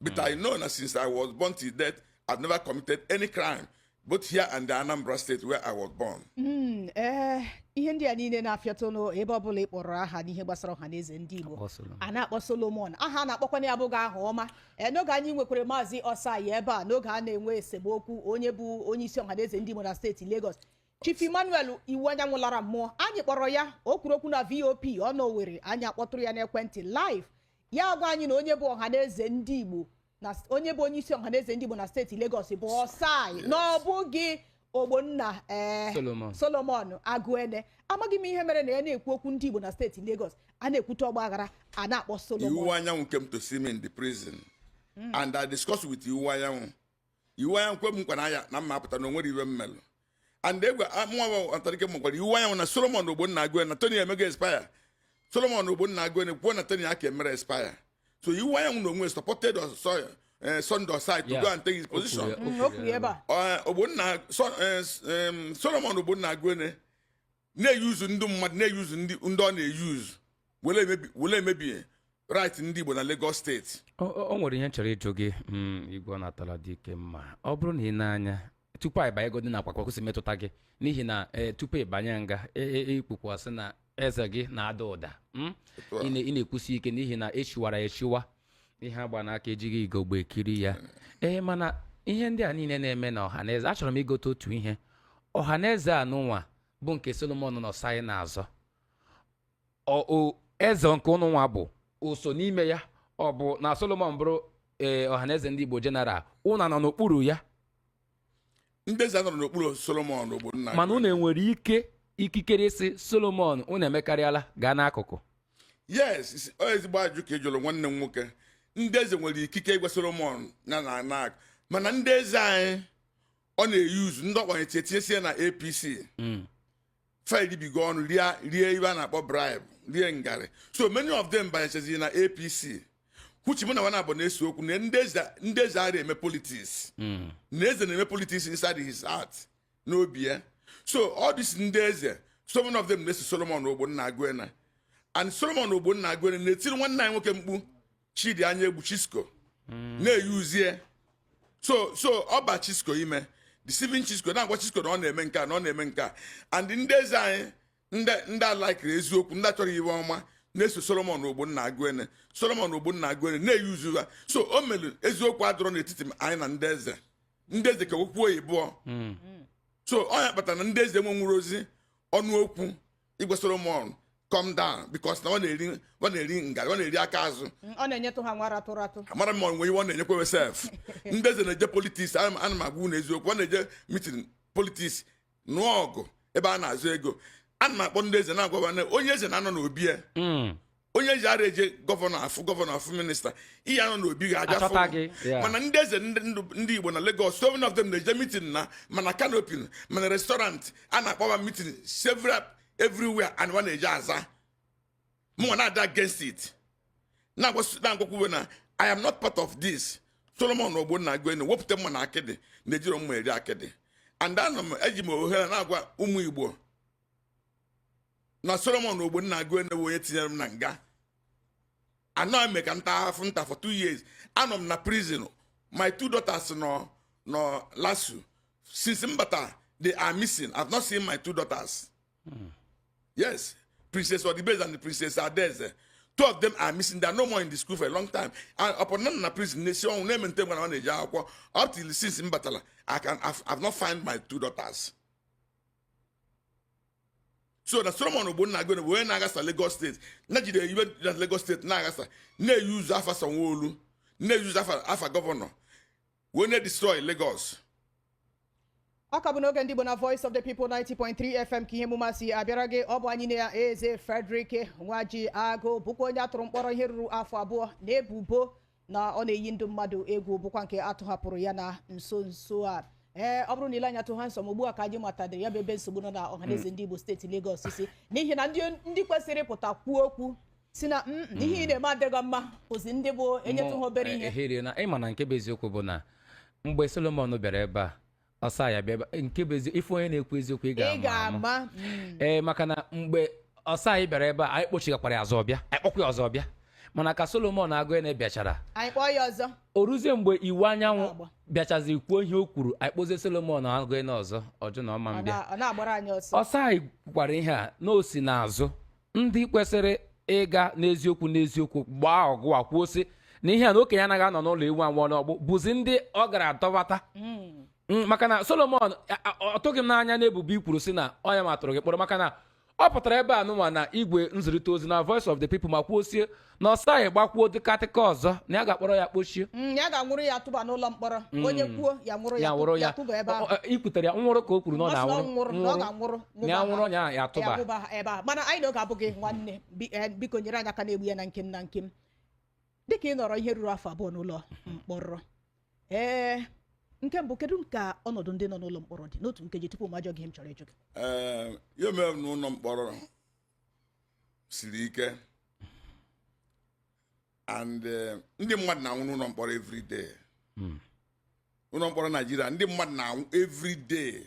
but I know that since I was born till death, I've never committed any crime, both here and the Anambra State where I was born. Ee, ihe ndị a niile na-afịatụnụ ebe ọbụla ị kpọrọ aha n'ihe gbasara ọha na eze ndị Igbo, Akpọ Solomon. a na-akpọ Solomon aha, a na-akpọkwana ya abụghị aha ọma. Ee, n'oge anyị nwekwara Maazị Ọsai ebe a, n'oge a na-enwe esemokwu onye bụ onye isi ọha na eze ndị Igbo na steeti Lagos, Chief Emmanuel Iwu Anyanwụ lara mmụọ, anyị kpọrọ ya, o kwuru okwu na VOP ọ nọ Owerri. Anyị akpọtụrụ ya n'ekwentị live, ya gwa anyị na onye bụ ọha na eze ndị Igbo na onye bụ onye isi ọha na eze ndị Igbo na steeti Lagos bụ Ọsai, na ọ bụghị Ogbonna, ee, Solomon. Solomon Agụene. Amaghị m ihe mere na ya na-ekwu okwu ndị Igbo na steeti Lagos, a na-ekwute ọgba aghara, a na-akpọ Solomon. Iwu Anyanwụ came to see me in the prison and I discussed with Iwu Anyanwụ. Iwu Anyanwụ kwe m nkwa na ya na mma apụta na onwere iwe mmelụ. And egwe nwa ntarike m gwara Iwu Anyanwụ na Solomon Ogbonna Agụene na Tony emego expire. Solomon Ogbonna Agụene kwuo na Tony aka emere expire. So Iwu Anyanwụ na onwe supported Sunday Osai to go and take his position. O kwuru ya ebe a. Ogbonna Solomon Ogbonna Agụene na-eyuzu ndị mmadụ, na-eyuzu ndị ọ na-eyuzu were emebi right ndị Igbo na Lagos Steeti. O nwere ihe m chọrọ ịjụ gị, igwe ọ natara dị ike mma. Ọ bụrụ na ị na-anya tupu anyị banye godi na akwa kwụsị metụta gị, n'ihi na tupu ị banye nga, ikpukwasị na eze gị na-ada ụda, Otu a. Ị na-ekwusi ike n'ihi na echiwara echiwa ihe agba n'aka ejighị igogbe ekiri ya. Ee, mana ihe ndị a niile na-eme na ọhaneze, achọrọ m igote otu ihe. Ọhaneze a n'ụwa bụ nke Solomon nọ saị na-azọ o eze nke ụnụ nwa bụ o so n'ime ya. Ọ bụ na Solomon bụrụ, ee, ọhaneze ndị Igbo general, ụnụ nọ n'okpuru ya? Ndị eze nọrọ n'okpuru Solomon Ogbonna. Mana ụnụ enwere ike ikikere ịsị Solomon, ụnụ emekarịala, gaa n'akụkụ? Yes, ọ ezigbo ajụjụ ka ị jụrụ, nwanne m nwoke. Ndị eze nwere ikike ịgwa Solomon na mana ndị eze anyị ọ na-eyuzu ndị ọkpanye tinyesie na APC failibigo ọnụ rie rie ibe a na-akpọ bribe, rie ngarị. So many of them banyechaziri na APC, kwuchi mụ na nwana abụ na-ese okwu na ndị eze ara eme politics, na eze na-eme politics inside his heart, n'obi ya. So all these ndị eze, so many of them na-eso Solomon Ogbonna Agụena, and Solomon Ogbonna Agụena na-etiri nwanne anyị nwoke mkpu, Chidi Anya Egbu Chisco na-eyuzie. So ọba Chisco ime deceiving Chisco, na-agwa Chisco na ọ na-eme nke a, na ọ na-eme nke a. And ndị eze anyị, ndị alaikiri eziokwu, ndị achọrọ iwe ọma, na-eso Solomon Ogbonna Agụene. Solomon Ogbonna Agụene na-eyuzu ha. So o mere eziokwu adọrọ n'etiti anyị na ndị eze. Ndị eze ka okwuo ịbụọ. So ọ ya kpatara na ndị eze nwenwuru ozi ọnụ okwu igwe Solomon come down, because na ọ na-eri ngarị, ọ na-eri aka azụ. Ọ na-enyetụ ha nwa ratụ ratụ. Amara m ma ọ nwe iwe ọ na-enyekwa sef. Ndị eze na-eje politics. Ana m agwa unu eziokwu, ọ na-eje meeting politics, nụọ ọgụ ebe a na-azụ ego. Ana m akpọ ndị eze na-agwa na onye eze na-anọ n'obi ya, onye eze ara eje governor afụ governor, afụ minister, ihe anọ n'obi ga-abịa Achọta fụ. gị, yeah. Mana ndị eze ndị Igbo na Lagos, so many of them na-eje meeting na mana canopy, mana restaurant a na-akpọba meeting several everywhere, and ọ na-eje aza. Mụnwa na-ada against it, na-agwakwuwe na I am not part of this. Solomon Ogbonna Agụene wepụta mma na akịdị na-ejiro mma eri akịdị. And anọ m eji m ohere na-agwa ụmụ Igbo na Solomon Ogbonna Agụene bụ onye tinyere m na nga anọ eme ka m taa afụ nta for 2 years. Anọ m na prison. My two daughters nọ LASU. Since m bata, they are missing. I've not seen my two daughters. Yes, Princess Odibeze and the Princess Adeze, two of them are missing. They are no more in the school for a long time. And upon nọ na prison na-esi ọnwụ na-eme nte gwara na-eji akwụkwọ up till since m batara, I've not find my two daughters. So na Solomon Ogbonna Agụene bụ onye na-aghasa Lagos Steeti, na-jide iwe na Lagos Steeti, na-aghasa, na-eyuzu afa Sanwo-Olu, na-eyuzu afa governor, wee na-destroy Lagos. Ọ ka bụ n'oge ndị Igbo na Voice of the People 90.3 FM ka ihe emume a si abịara gị. Ọ bụ anyị na ya eze Frederick Nwaji Agụ, bụkwa onye atụrụ mkpọrọ ihe ruru afọ 2 na ebubo na ọ na-eyi ndụ mmadụ egwu, bụkwa nke atụhapụrụ ya na nso nso a. Ee, ọ bụrụ na ile anya tụ ha nsọ m ugbu a ka anyị matadịrị ya bụ ebe nsogbu nọ na Ọhaneze ndị Igbo steeti Lagos si, n'ihi na ndị kwesịrị ịpụta kwuo okwu. Si na ihe ị na-eme adịghị mma, ozi ndị bụ enyetụ ha obere ihe. Ehere na ịma na nke bụ eziokwu bụ na mgbe Solomon bịara ebe a, ọsa ya bịa ebe a, nke bụ eziokwu, ife onye na-ekwu eziokwu, ị ị ga-ama ama. Ga-ama. Ee, maka na mgbe ọsa anyị bịara ebe a, anyị kpochigakwara ya azụ ọbịa, anyị kpọkwa ya ọzọ ọbịa, mana ka Solomon Agụene bịachara, anyị kpọọ ya ọzọ. O ruzie mgbe iwu anyanwụ Na-agba. bịachaziri kwuo ihe o kwuru, anyị kpozie Solomon Agụene ọzọ, ọjụ na ọma Ọ mbịa. na-agbara anyị ọsọ. Ọsọ anyị kwukwara ihe a na o si n'azụ ndị kwesịrị ịga n'eziokwu n'eziokwu gbaa ọgụ a, kwuo sị na ihe a na okenye anaghị anọ n'ụlọ ewu anwụọ n'ọgbụ, bụzi ndị ọ gara adọbata. Maka na Solomon ọ tụghị m n'anya na ebubo i kwuru sị na ọ ya ma tụrụ gị mkpọrọ, maka na ọ pụtara ebe a nụnwa na igwe nzirịta ozi na Voice of the People ma kwuosie na ọsọ anyị gbakwuo dịkatịka ọzọ na ya ga-akpọrọ ya kpochie. Ya ga-anwụrụ ya tụba n'ụlọ mkpọrọ. Onye kwuo ya nwụrụ ya ya nwụrụ ya ya tụba ebe ahụ. Ikwutere ya nwụrụ ka o kwuru na ọ Ọ sị na ọ na-anwụrụ nwụrụ, na ọ ga-anwụrụ. Na ya nwụrụ ya ya tụba. Ya tụba ebe ahụ. Mana anyị na oge abụghị nwanne. Biko nyere anyị aka na-egbu ya na nkem na nkem, dịka ị nọrọ ihe ruru afọ 2 n'ụlọ mkpọrọ. Ee, nke mbụ, kedu ka ọnọdụ ndị nọ n'ụlọ mkpọrọ dị, n'otu nkeji, tupu m ajọ gị ihe m chọrọ ịjụ gị? Ee, ihe mere m n'ụlọ mkpọrọ siri ike and ndị mmadụ na-anwụ n'ụlọ mkpọrọ every day. Ụlọ mkpọrọ Naijiria, ndị mmadụ na-anwụ every day.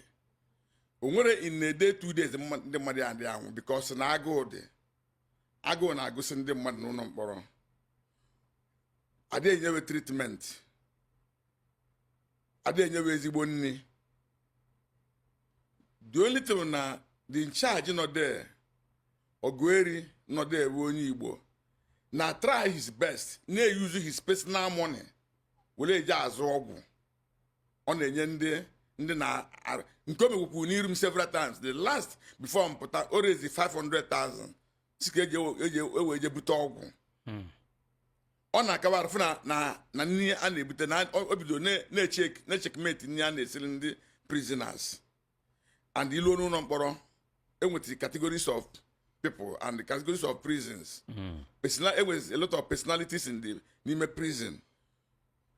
O nwere in a day, 2 days, ndị mmadụ adịghị anwụ, because na agụụ dị, agụụ na-agụsị ndị mmadụ n'ụlọ mkpọrọ. Adịghị enyewe treatment, adịghị enyewe ezigbo nri. The only thing na the in charge nọ there, Ogueri nọ there, bụ onye Igbo na try his best na-use his personal money were eji azụ ọgwụ ọ na-enye ndị na nke o mekwukwu n'iru m several times. The last before m pụta, o raise 500,000 si ka eji ewe eje bute ọgwụ. Ọ na-akawa arụ fụ na nri a na-ebute na o bido na-echeckmate nri a na-esiri ndị prisoners. And iluo n'ụlọ mkpọrọ, enwetara categories of people and the categories of prisons. Personal, enwere a lot of personalities in the n'ime prison.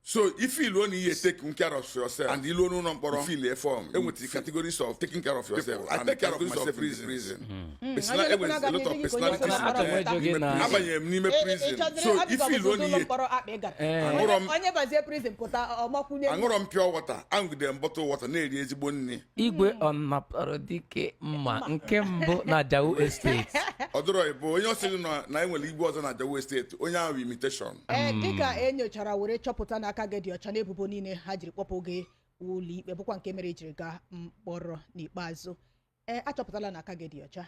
So if iluo na ihe take care of yourself and iluo n'ụlọ mkpọrọ, feel a form, enwetara categories of taking care of yourself. I take care of myself in the prison. Personal, Onye enwere a lot of na-agaghị personalities onye in Achọrọ m ịjụ gị the na abanyere m n'ime prison. Ị So chọziri if iluo na ụlọ ihe mkpọrọ akpa ị gara? Aṅụrọ m. Onye bazie prison pụta, ọmakwunye. Aṅụrọ m pure water, aṅụgide m bottle water, na-eri ezigbo nri. Igwe ọ napụtara dike mma nke mbụ na Jau Estate. Ọ dịrọ ịbụ onye ọ sịrị na enwere igwe ọzọ na Jawo Estate, onye ahụ bụ imitation. Ee, dịka e nyochara were chọpụta na aka gị dị ọcha n'ebubo niile ha jiri kpọpụ gị ụlọ ikpe, bụkwa nke mere ijiri gaa mkpọrọ n'ikpeazụ, ee, achọpụtala na aka gị dị ọcha.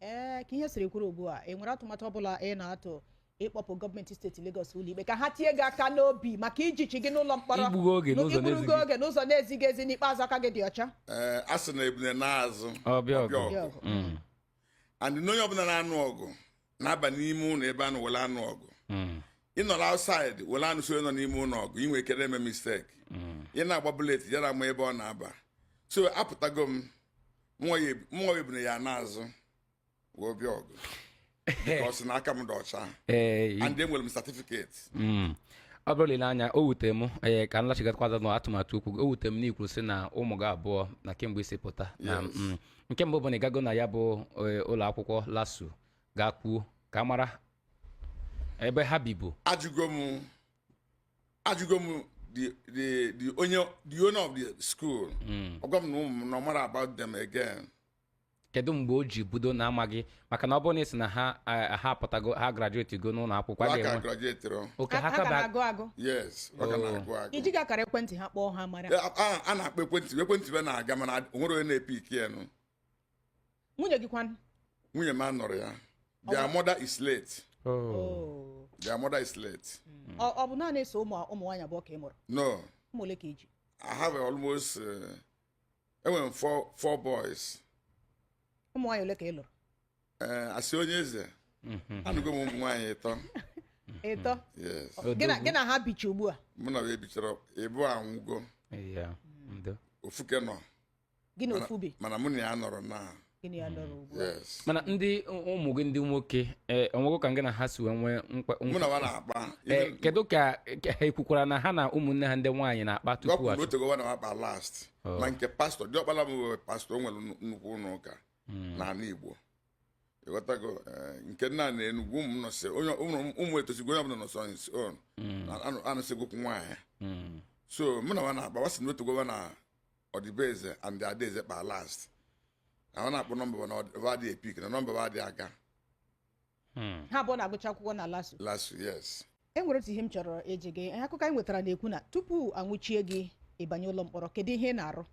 Ee, ka ihe siri kwuru ugbu a, ị nwere atụmatụ ọbụla ị na-atụ ịkpọpụ gọọmenti steeti Lagos ụlọ ikpe ka ha tie gị aka n'obi maka ijichi gị n'ụlọ mkpọrọ? Igbugo oge n'ụzọ Igburugo na-ezighị oge n'ụzọ na-ezighị ezi, n'ikpeazụ aka gị dị ọcha. Ee, a sị na ebune na-azụ ọbịa ọgụ. Ọbịa ọgụ. And na onye ọbụla na-anụ ọgụ na-aba n'ime ụlọ ebe anụ were anụ ọgụ. Ị nọrọ outside were anụ so nọ n'ime ụlọ ọgụ, ị nwere ike eme mistake. Ị na-agba bullet yara ama ebe ọ na-aba. So apụtago m, mmụọ ebune ya n'azụ wee bịa ọgụ, because na aka m dị ọcha and enwere m certificate. Ọ bụrụ lele anya, o wute m, ee, ka m lachigakwa na atụmatụ okwu gị. O wute m na ikwuru sị na ụmụ gị abụọ na kemgbe isi pụta na Yes. Nke mbụ bụ na ị gago na ya bụ ụlọ akwụkwọ LASU gaa kwuo ka a mara ebe ha bibu. Ajụgo m the onye, the owner of the school. Ọ gwa m na ụmụ m na ọ mara about them again. Kedu mgbe o ji budo na amaghị? Maka na ọ bụrụ na ị sị na ha ha apụtago, ha graduate go n'ụlọ akwụkwọ a ha ka ga-enwe graduate. Oke ha ha ka ka ba na-agụ agụ. Yes, ọ ka Oh. na-agụ agụ. Iji gị akara ekwentị ha kpọọ ha mara? A na-akpọ ekwentị, ekwentị ya na-aga, mana o nwere onye na-epick ya nụ. Nwunye gị kwanụ? Nwunye m anọrọ ya. Their mother is late. Oh. Oh. Their mother is late. Ọ bụ naanị so ụmụ nwaanyị abụọ ka ị mụrụ? No. Ụmụ ole ka iji? I have almost enwere m four boys. Ụmụ nwaanyị ole ka ị lụrụ? Ee, asị onye eze, anụgo m ụmụ nwaanyị ịtọ. Ịtọ? Yes. Gị na ha bichi ugbu a? Mụ na wee bichara ịbụ anwụgo. Yeah, ndo. Ofuke nọ. Gị na ofu bi? Mana mụ na ya nọrọ na. Gị na ya nọrọ ugbu a? Yes. Mana ndị ụmụ gị ndị nwoke, ee, onwego ka gị na ha si wee nwee mkpa? Mụ na wa na-akpa. Ee, kedu ka ha ekwukwara na ha na ụmụnne ha ndị nwaanyị na-akpa tupu Gwapụ na achụ otego wa na akpa last. Oh. Ma nke pastọ, diọkpala m nwere pastọ, o nwere nnukwu ụlọ ụka n'ala Igbo. Ịghọtago? Nke nna na Enugwu, ụmụ m nọsị, onye ụmụ etosigo, onye ọbụla nọsọ on his own. Anụsịgokwu nwaanyị. So mụ na nwa na-akpa, wasị na otu na Ọdịbeze and Adaeze kpa last, na ọ na-akpọ nọmba na ọ adịghị e pick, na nọmba adịghị aga. Ha abụọ na-agụcha akwụkwọ na LASU? Last, yes. E nwere otu ihe m chọrọ ịjụ gị. Akụkọ anyị nwetara na-ekwu na tupu anwụchie gị, ịbanye ụlọ mkpọrọ, kedu ihe ị na-arụ?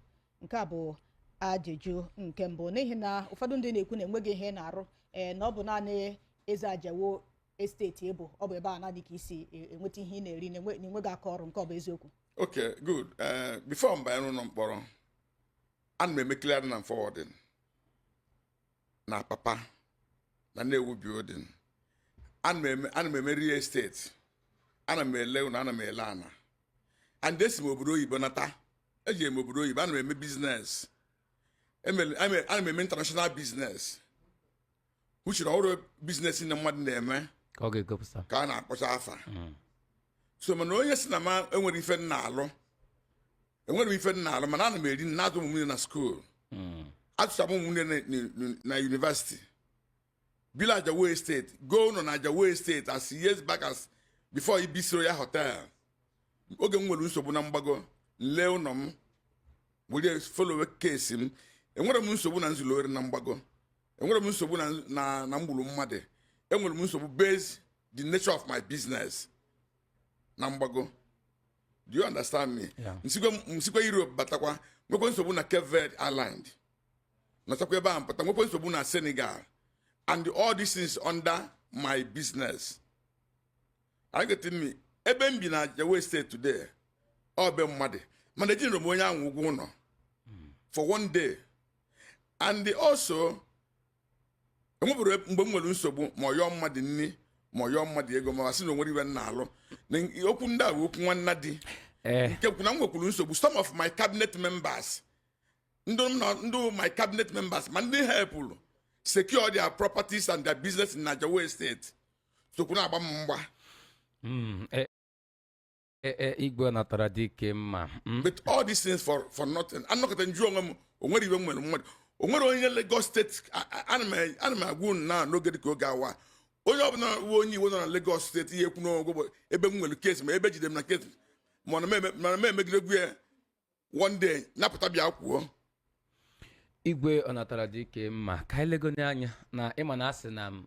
Nke a bụ ajụjụ nke mbụ, n'ihi na ụfọdụ ndị na-ekwu na enweghị ihe ị na-arụ, ee, na ọ bụ naanị Eze Ajawo Estate ịbụ, ọ bụ ebe a naanị ka isi enweta ihe ị na-eri, na enweghị aka ọrụ. Nke ọ bụ eziokwu? Okay, good. Before m banye n'ụlọ mkpọrọ, ana m eme clearing and forwarding na papa na Nnewi building. Ana m eme real estate, ana m ele ụlọ, ana m ele ana, and esi m obodo oyibo nata. Eji m obodo oyibo, ana m eme business. Ana m eme international business, which na ọrụ business na mmadụ na-eme ka ọ ga-egopụta. Ka a na-akpọcha afa. So mana onye si na ma enwere ife m na-alụ, enwere m ife m na-alụ, mana ana m eri, na-azụ ụmụ m na school, atụcha m ụmụ na university, bila Ajawo Estate, go nọ na Ajawo Estate as years back as before Ibis Royal Hotel. Oge m nwere nsogbu na mgbago, nlee ụlọ m were follow case m. Enwere m nsogbu na nzulori na mgbago, enwere m nsogbu na mgburu mmadụ, enwere m nsogbu based the nature of my business na mgbago. Do you understand me? Yeah. Nsikwa Europe batakwa, nwekwa nsogbu na Cape Verde Island, nọchakwa ebe ahụ pụta, nwekwa nsogbu na Senegal, and all these things under my business. Are you getting me? Ebe m bi na Ajawo State today, ọ be mmadụ, mana ejinere m onye ahụ ụgwọ ụlọ for one day. And also enwebụrụ mgbe m nwere nsogbu, ma ọ yọọ mmadụ nri, ma ọ yọọ mmadụ ego, ma sị na onwere iwe m na-alụ. Na okwu ndị a bụ okwu nwanna di. Nke kwu na m nwekwuru nsogbu, some of my cabinet members, ndị m ndị my cabinet members, ma ndị helpụrụ secure their properties and their business in Ajawo State, sokwu na-agba m mgba. Igwe natara dike mma. But all these things for nothing. Anọkọta nju onwe m, onwere iwe m nwere mmadụ, onwere onye Lagos State. Ana m agwa unu na n'oge dịka oge awa, onye ọbụla wuo onye iwe nọ na Lagos State, ihe ekwu n'ogo bụ ebe m nwere case, ma ebe jide m na case, mana m emegidegwu ya one day, napụta bịa kwuo. Igwe ọnatara dike mma, ka anyị legone anya na ịma na asị na m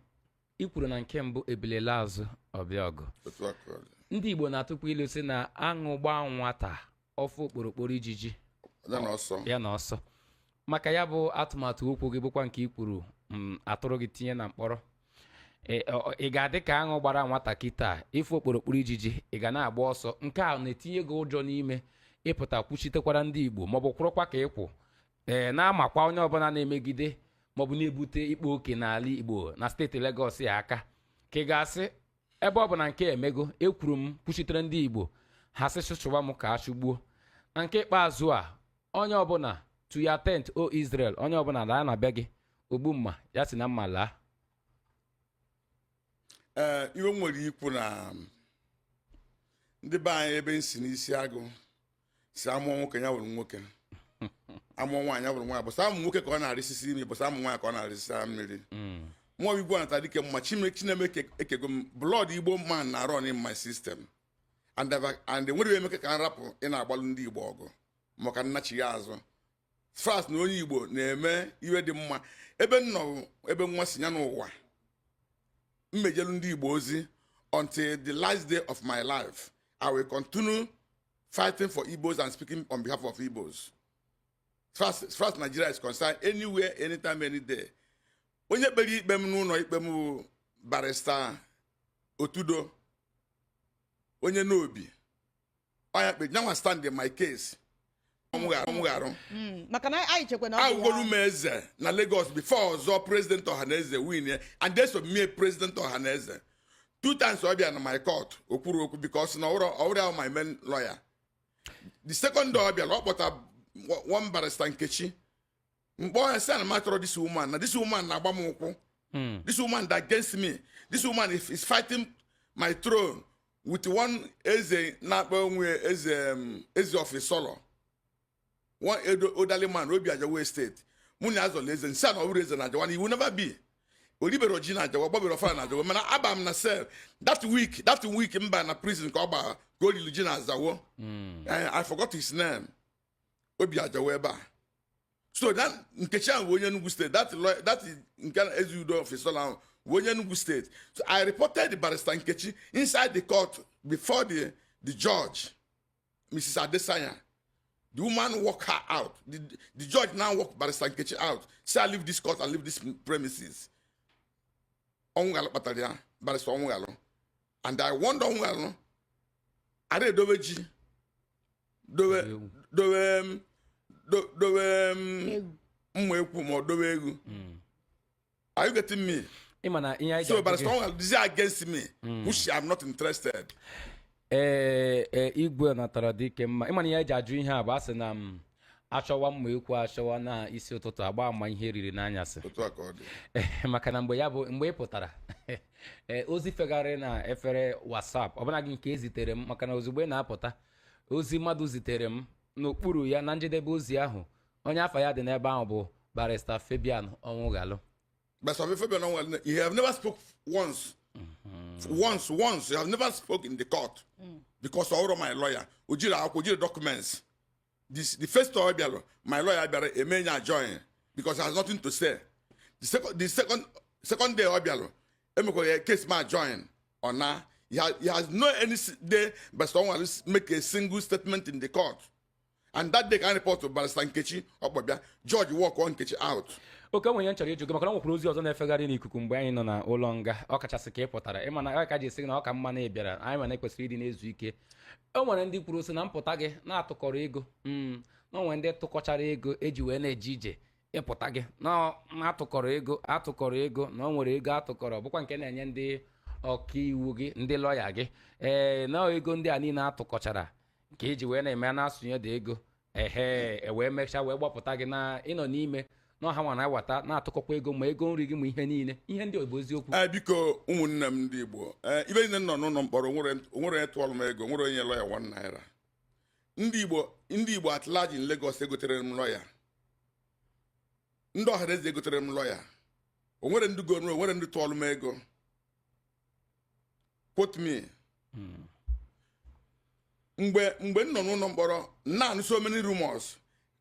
ikwuru na nke mbụ ebilela azụ ọbịa ọgụ. Otu aka ọ dị. Ndị Igbo na-atụkwa ilu sị na aṅụ gbaa nwata ọfụ okporokporo ijiji, ya na ọsọ. Ya na ọsọ. Maka ya bụ atụmatụ okwu gị bụkwa nke i kwuru m atụrụ gị tinye na mkpọrọ. Ị ga-adị ka aṅụ gbara nwata kịta ife okporokporo ijiji, ị ga na-agba ọsọ. Nke a na-etinye gị ụjọ n'ime ịpụta kwuchitekwara ndị Igbo, maọbụ kwụrụkwa ka ịkwụ ee na-amakwa onye ọbụla na-emegide maọbụ na-ebute ikpe oke n'ala Igbo na steeti Legọs ya aka, ka ị ga-asị ebe ọ bụ na nke emego ekwuru m kwuchitere ndị Igbo, ha sị chụchụwa m ka a chụgbuo. Na nke ikpeazụ a, onye ọbụla to your tent, o Israel, onye ọbụla laa na be gị, ogbu mma ya si na mma laa. Ee, iwe m nwere ikwu na ndị be anyị, ebe m si n'isi agụ si amụọ nwoke ya wụrụ nwoke, amụọ nwaanyị ya wụrụ nwaanyị, bụsa amụ nwoke ka ọ na-arịsisi imi, bụsa amụ nwaanyị ka ọ na-arịsisi mmiri. Mụọ Igwe anata dike mma. Chineke ekego m blood Igbo man na run in my system, and enwere ihe emeke ka m rapụ ị na-agbalụ ndị Igbo ọgụ maka nnachi ya azụ fast na onye Igbo na-eme iwe dị mma. Ebe m nọ, ebe nwa si ya n'ụwa, mmejelu ndị Igbo ozi until the last day of my life. I will continue fighting for Igbos and speaking on behalf of Igbos as far as Nigeria is concerned, anywhere, anytime, any day. Onye kpere ikpe m n'ụlọ ikpe m bụ Barrister Otudo, onye n'obi ọnya kpe nyanwa stand in my case. Ọmụgharụ. Maka na anyị chekwa na ọ bụ Awụgolu m eze na Lagos before ọzọ president Ọhaneze win ya, and eso m president Ọhaneze two times. Ọ bịa na my court, o kwuru okwu because na ọwụrụ ahụ my main lawyer. The second day ọ bịara, ọ kpọta one Barrister Nkechi mkpọ ya, sị ana m achọrọ this woman, na this woman na-agba m ụkwụ, this woman that against me, this woman is fighting my throne with one eze na-akpọ onwe eze, eze of Isolo, one Edo elderly man, Obi Ajawo State. Mụ na azọla eze nsị a na ọ bụrụ eze na Ajawa na he will never be. Oribero ji na ajawo, gbabero ọfala na ajawo, mana aba m na cell that week mba na prison ka ọ gbara ka o riri ji na azawo. I forgot his name. Obi ajawo ebe a. So that Nkechi ahụ bụ onye Enugu State. That lawyer, that nke Ezeudo officer ahụ bụ onye Enugu State. So I reported the Barrister Nkechi inside the court before the judge, Mrs. Adesanya. The woman walk her out. The judge now walk Barrister Nkechi out, say, "I leave this court and leave this premises." Ọnwụghalụ kpatara ya, Barrister Ọnwụghalụ. And I warned Ọnwụghalụ ada edobe ji, dobe Ewu. dobe dobe Ewu. mma ekwu ma ọ dobe egwu. Are you getting me? Ịma na ihe anyị ji So ajụ Barrister gị- Ọnwụghalụ is against me, which I'm not interested. Ee, igwe natara dike mma. Ịma na ihe eji ajụ ihe a bụ asị na m achọwa mma ekwu, achọwa na isi ụtụtụ agba ama ihe riri n'anyasị. Otu a ka ọ dị. Maka na mgbe ya bụ mgbe ị pụtara, ee, ozi fegharị na efere WhatsApp ọbụla gị nke ezitere m, maka na ozugbo ị na-apụta, ozi mmadụ zitere m n'okpuru ya na njedebe ozi ahụ, onye afa ya dị n'ebe ahụ bụ Barrister Fabian Ọnwụghalụ. Barrister Fabian Onwughali, he have never spoke once. Once, once. He have never spoke in the court. Because all my lawyer, ojiri akwụkwọ, ojiri documents. This, the first time bịara, my lawyer bịara eme ya join because he has nothing to say. The second day ọ bịara, emekwara ya case ma join ọ na. He has no any day Barrister Onwughali make a single statement in the court. And that day ka I report to Barrister Nkechi Ọkpọbịa, judge walk on Nkechi out. Oke nwe ihe m chọrọ ịjụ gị, maka na ọ nwekwara ozi ọzọ na-efegharị n'ikuku mgbe anyị nọ na ụlọ nga, ọ kachasị ka ị pụtara. Ịma na ọ ka ji esi gị na ọ ka mma na ị bịara anyị, ma na ekwesịrị ịdị na-ezu ike. O nwere ndị kwuru sị na mpụta gị na-atụkọrọ ego, na o nwere ndị tụkọchara ego eji wee na-eje ije ịpụta gị na atụkọrọ ego, atụkọrọ ego, na o nwere ego atụkọrọ bụkwa nke na-enye ndị ọkaiwu gị, ndị lọya gị. Ee, na ego ndị a niile atụkọchara nke iji wee na-eme na-asụnye dị ego ehe, e wee mechaa wee gbapụta gị na ịnọ n'ime na ọha nwa na-awata na-atụkọkwa ego, ma ego nri gị, ma ihe niile. Ihe ndị bụ eziokwu? Ee, biko, ụmụnne m ndị Igbo, ee, ibe niile nọ n'ụlọ mkpọrọ, onwere onye tụọrọ m ego, nwere onye lọya 1 naira. Ndị Igbo, ndị Igbo at large in Lagos egotere m lọya. Ndị Ọhaneze egotere m lọya. Onwere ndị goro, onwere ndị tụọrọ m ego. Quote me. Mgbe m nọ n'ụlọ mkpọrọ na-anụ so many rumors,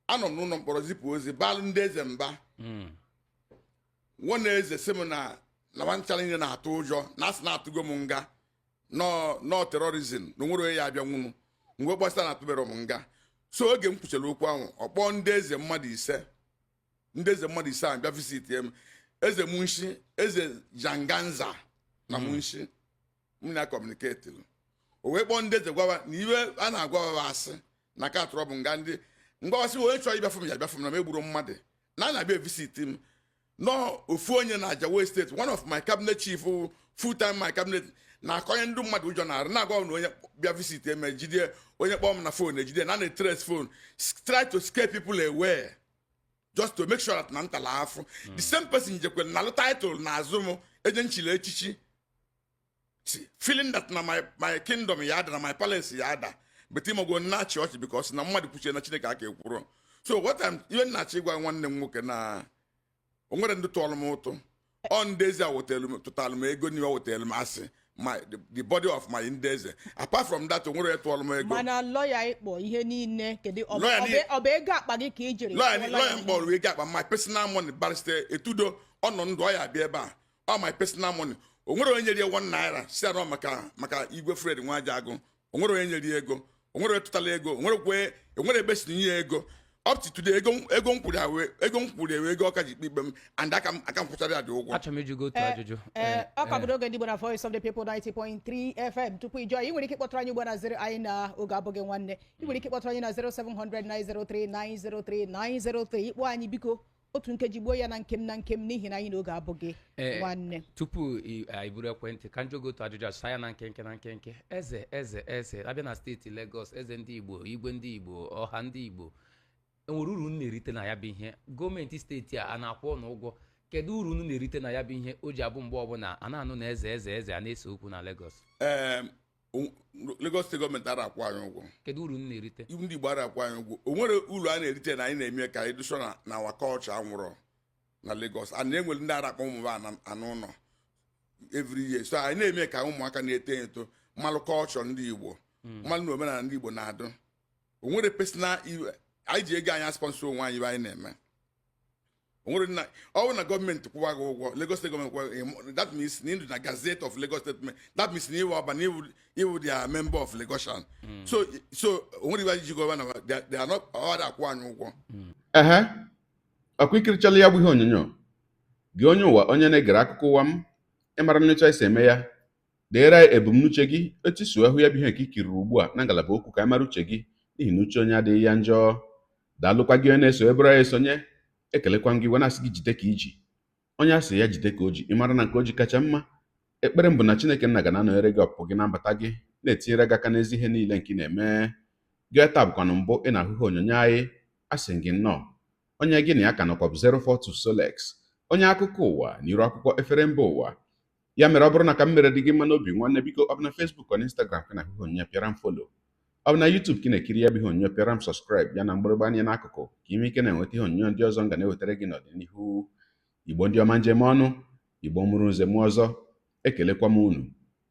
anọ m n'ụlọ mkpọrọ zipụ ozi balụ ndị eze mba. Nwa eze sị m na nwancha niile na-atụ ụjọ na asị na-atụgo m nga nọ terrorism, na onwere onye ya abịa nwunu mgbe kpọsịta na atụbere m nga. So oge m kwuchara okwu ahụ, ọ kpọọ ndị eze mmadụ 5. Ndị eze mmadụ 5 ahụ bịa visit m. Eze Munshi, eze Janganza na Munshi, m na communicate. O wee kpọọ ndị eze gwawa na iwe a na-agwa asị na ka atụrụ bụ nga. Ndị ngwawasị onye chọrọ ịbịafụ m ya bịafụ m, na m egburu mmadụ na a na-abịa visit m. Nọọ ofu onye na Ajawo State, one of my cabinet chief, full time my cabinet, na-akọnye ndị mmadụ ụjọ na-arụ, na-agwa m na onye bịa visit eme ejide, onye kpọọ m na phone ejide, na na-etrace phone, try to scare people away just to make sure that na ntala afụ. The same person jekwere na title na azụ m eje nchili echichi, feeling that na my kingdom ya ada, na my palace ya ada. But imogo na-achị ọchị because na mmadụ kwuchie na Chineke aka ekwuru. So what I'm ihe nna-achọ ịgwa nwanne m nwoke na o nwere ndị tụọrọ m ụtụ, ọ ndị eze a wetelu m, tụtalụ m ego niwe, wetelu m asị my the body of my ndị eze. Apart from that, o nwere onye tụọrọ m ego. Mana lọya ịkpọ ihe niile, kedu ọ Lọya ọ bụ ego akpa gị ka ị jiri lọya kpọọ? Lọya m kpọrọ ego akpa, my personal money. Barrister Etudo, ọ nọ ndụ, ọ ya abịa ebe a. Ọ my personal money. O nwere onye nyere ya 1 naira si anọ maka Igwe Fred Nwajagu. O nwere onye nyere ya ego, o nwere onye tụtara ego, o nwere kwe, o nwere ebe si nye ya ego. Up to today, ego m kwuru ya wee ego m kwuru ya wee ego ọka ji ikpe ikpe m and aka m kwụchara ya dị ụgwọ. Achọrọ m ịjụ gị otu ajụjụ. Ee, ọ ka bụ n'oge ndị Igbo na Voice of the People 90.3 FM. Tupu ị jụọ, ị nwere ike ịkpọtụrụ anyị ugbu a na 0 anyị na oge abụghị nwanne. Ị nwere ike ịkpọtụrụ anyị na 0700 903 903 903. Ịkpọ anyị, biko, otu nkeji, gbuo ya na nkem na nkem, n'ihi na anyị na oge abụghị nwanne. Tupu ị buru ekwentị, ka njụ gị otu ajụjụ, asa ya na nkenke na nkenke. Eze abịa na steeti Lagos, eze ndị Igbo, igwe ndị Igbo, ọha ndị Igbo, enwere uru unu na-erite na ya bụ ihe? Gọọmenti steeti a na-akwụ ụnụ ụgwọ? Kedu uru unu na-erite na ya bụ ihe o ji abụ mgbe ọbụla a na-anụ na eze, eze, eze a na-ese okwu na Lagos? Ee, Lagos State gọọmenti ara akwụ anyị ụgwọ. Kedu uru unu na-erite? Ndị Igbo ara akwụ anyị ụgwọ. O nwere uru a na-erite na anyị na-eme ka anyị dụsọ na our culture anwụrọ. Na Lagos a na-enwere ndị ara akpọ ụmụ ha anụ ụlọ every year, so anyị na-eme ka ụmụaka na-eto eto mmalụ kọlchọ ndị Igbo, mmalụ na omenala ndị Igbo na-adụ. O nwere personal iwe anyị ji ego anyị sponsor onwe anyị. Ibe anyị na-eme, o nwere na ọ bụrụ na gọọmenti kwụwa gị ụgwọ, Lagos State gọọmenti kwụwa gị, that means na ịndụ na Gazette of Lagos State, that means na iwu ọba na iwu their member of Lagosian. So o nwere iwe anyị ji gọva na they are not ọ akwụ anyị ụgwọ. Ehe, ọkwa ikirichala ya bụ ihe onyonyo gị, onye ụwa, onye na-egere akụkọ ụwa m. Ịmara nnecha esi eme ya, deere anyị ebumnuche gị, etu isi wee hụ ya bụ ihe nke ikiriri ugbu a na ngalaba okwu, ka anyị mara uche gị, n'ihi na uche onye adịghị ya njọ. Daalụkwa gị onye na-eso ebere anyị esonye. Ekelekwa m gị wee na-asị gị jide ka iji. Onye a sị ya jide ka o ji, ịmara na nke o ji kacha mma. Ekpere m bụ na Chineke nna ga na-anọnyere gị, ọpụpụ gị na mbata gị, na-etinyere gị aka n'ezi ihe niile nke ị na-eme. Gị taa bụkwanụ mbụ ị na-ahụ ihe onyonyo anyị, asị gị nnọọ. Onye gị na ya ka nọkwa bụ 042 Solex, onye akụkọ ụwa na iru akwụkwọ efere mba ụwa. Ya mere, ọ bụrụ na ka m mere dị gị mma n'obi, nwanne, biko, ọ bụ na Facebook, ọ na Instagram ka na ahụ ihe onyonyo, pịara m follow. Ọ bụ na YouTube ka ị na-ekiri ya bụ ihe onyonyo, pịara m subscribe, ya na mgbịrịgba anya n'akụkụ, ka ime ike na-enweta ihe onyonyo ndị ọzọ m ga na-ewetara gị n'ọdịnihu. Igbo ndị ọma, njem ọnụ Igbo mụrụ nze m ọzọ, ekelekwa m unu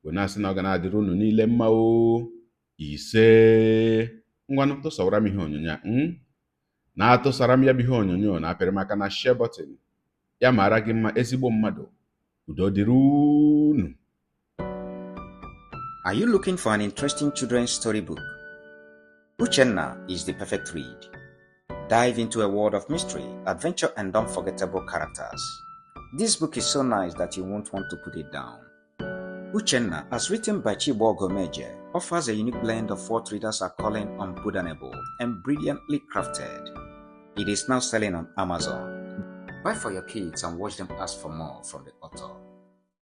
wee na-asị na ọ ga na-adịrị unu niile mma o. Ise. Ngwanụ, tụsawara m ihe onyonyo a, na-atụsara m ya bụ ihe onyonyo na apịrị maka na share button. Ya mara gị mma, ezigbo mmadụ. Udo dịrị unu. Are you looking for an interesting children's storybook? Uchenna is the perfect read. Dive into a world of mystery, adventure, and unforgettable characters. This book is so nice that you won't want to put it down. Uchenna, as written by Chibo Gomeje, offers a unique blend of what readers are calling unputdownable and brilliantly crafted. It is now selling on Amazon. Buy for your kids and watch them ask for more from the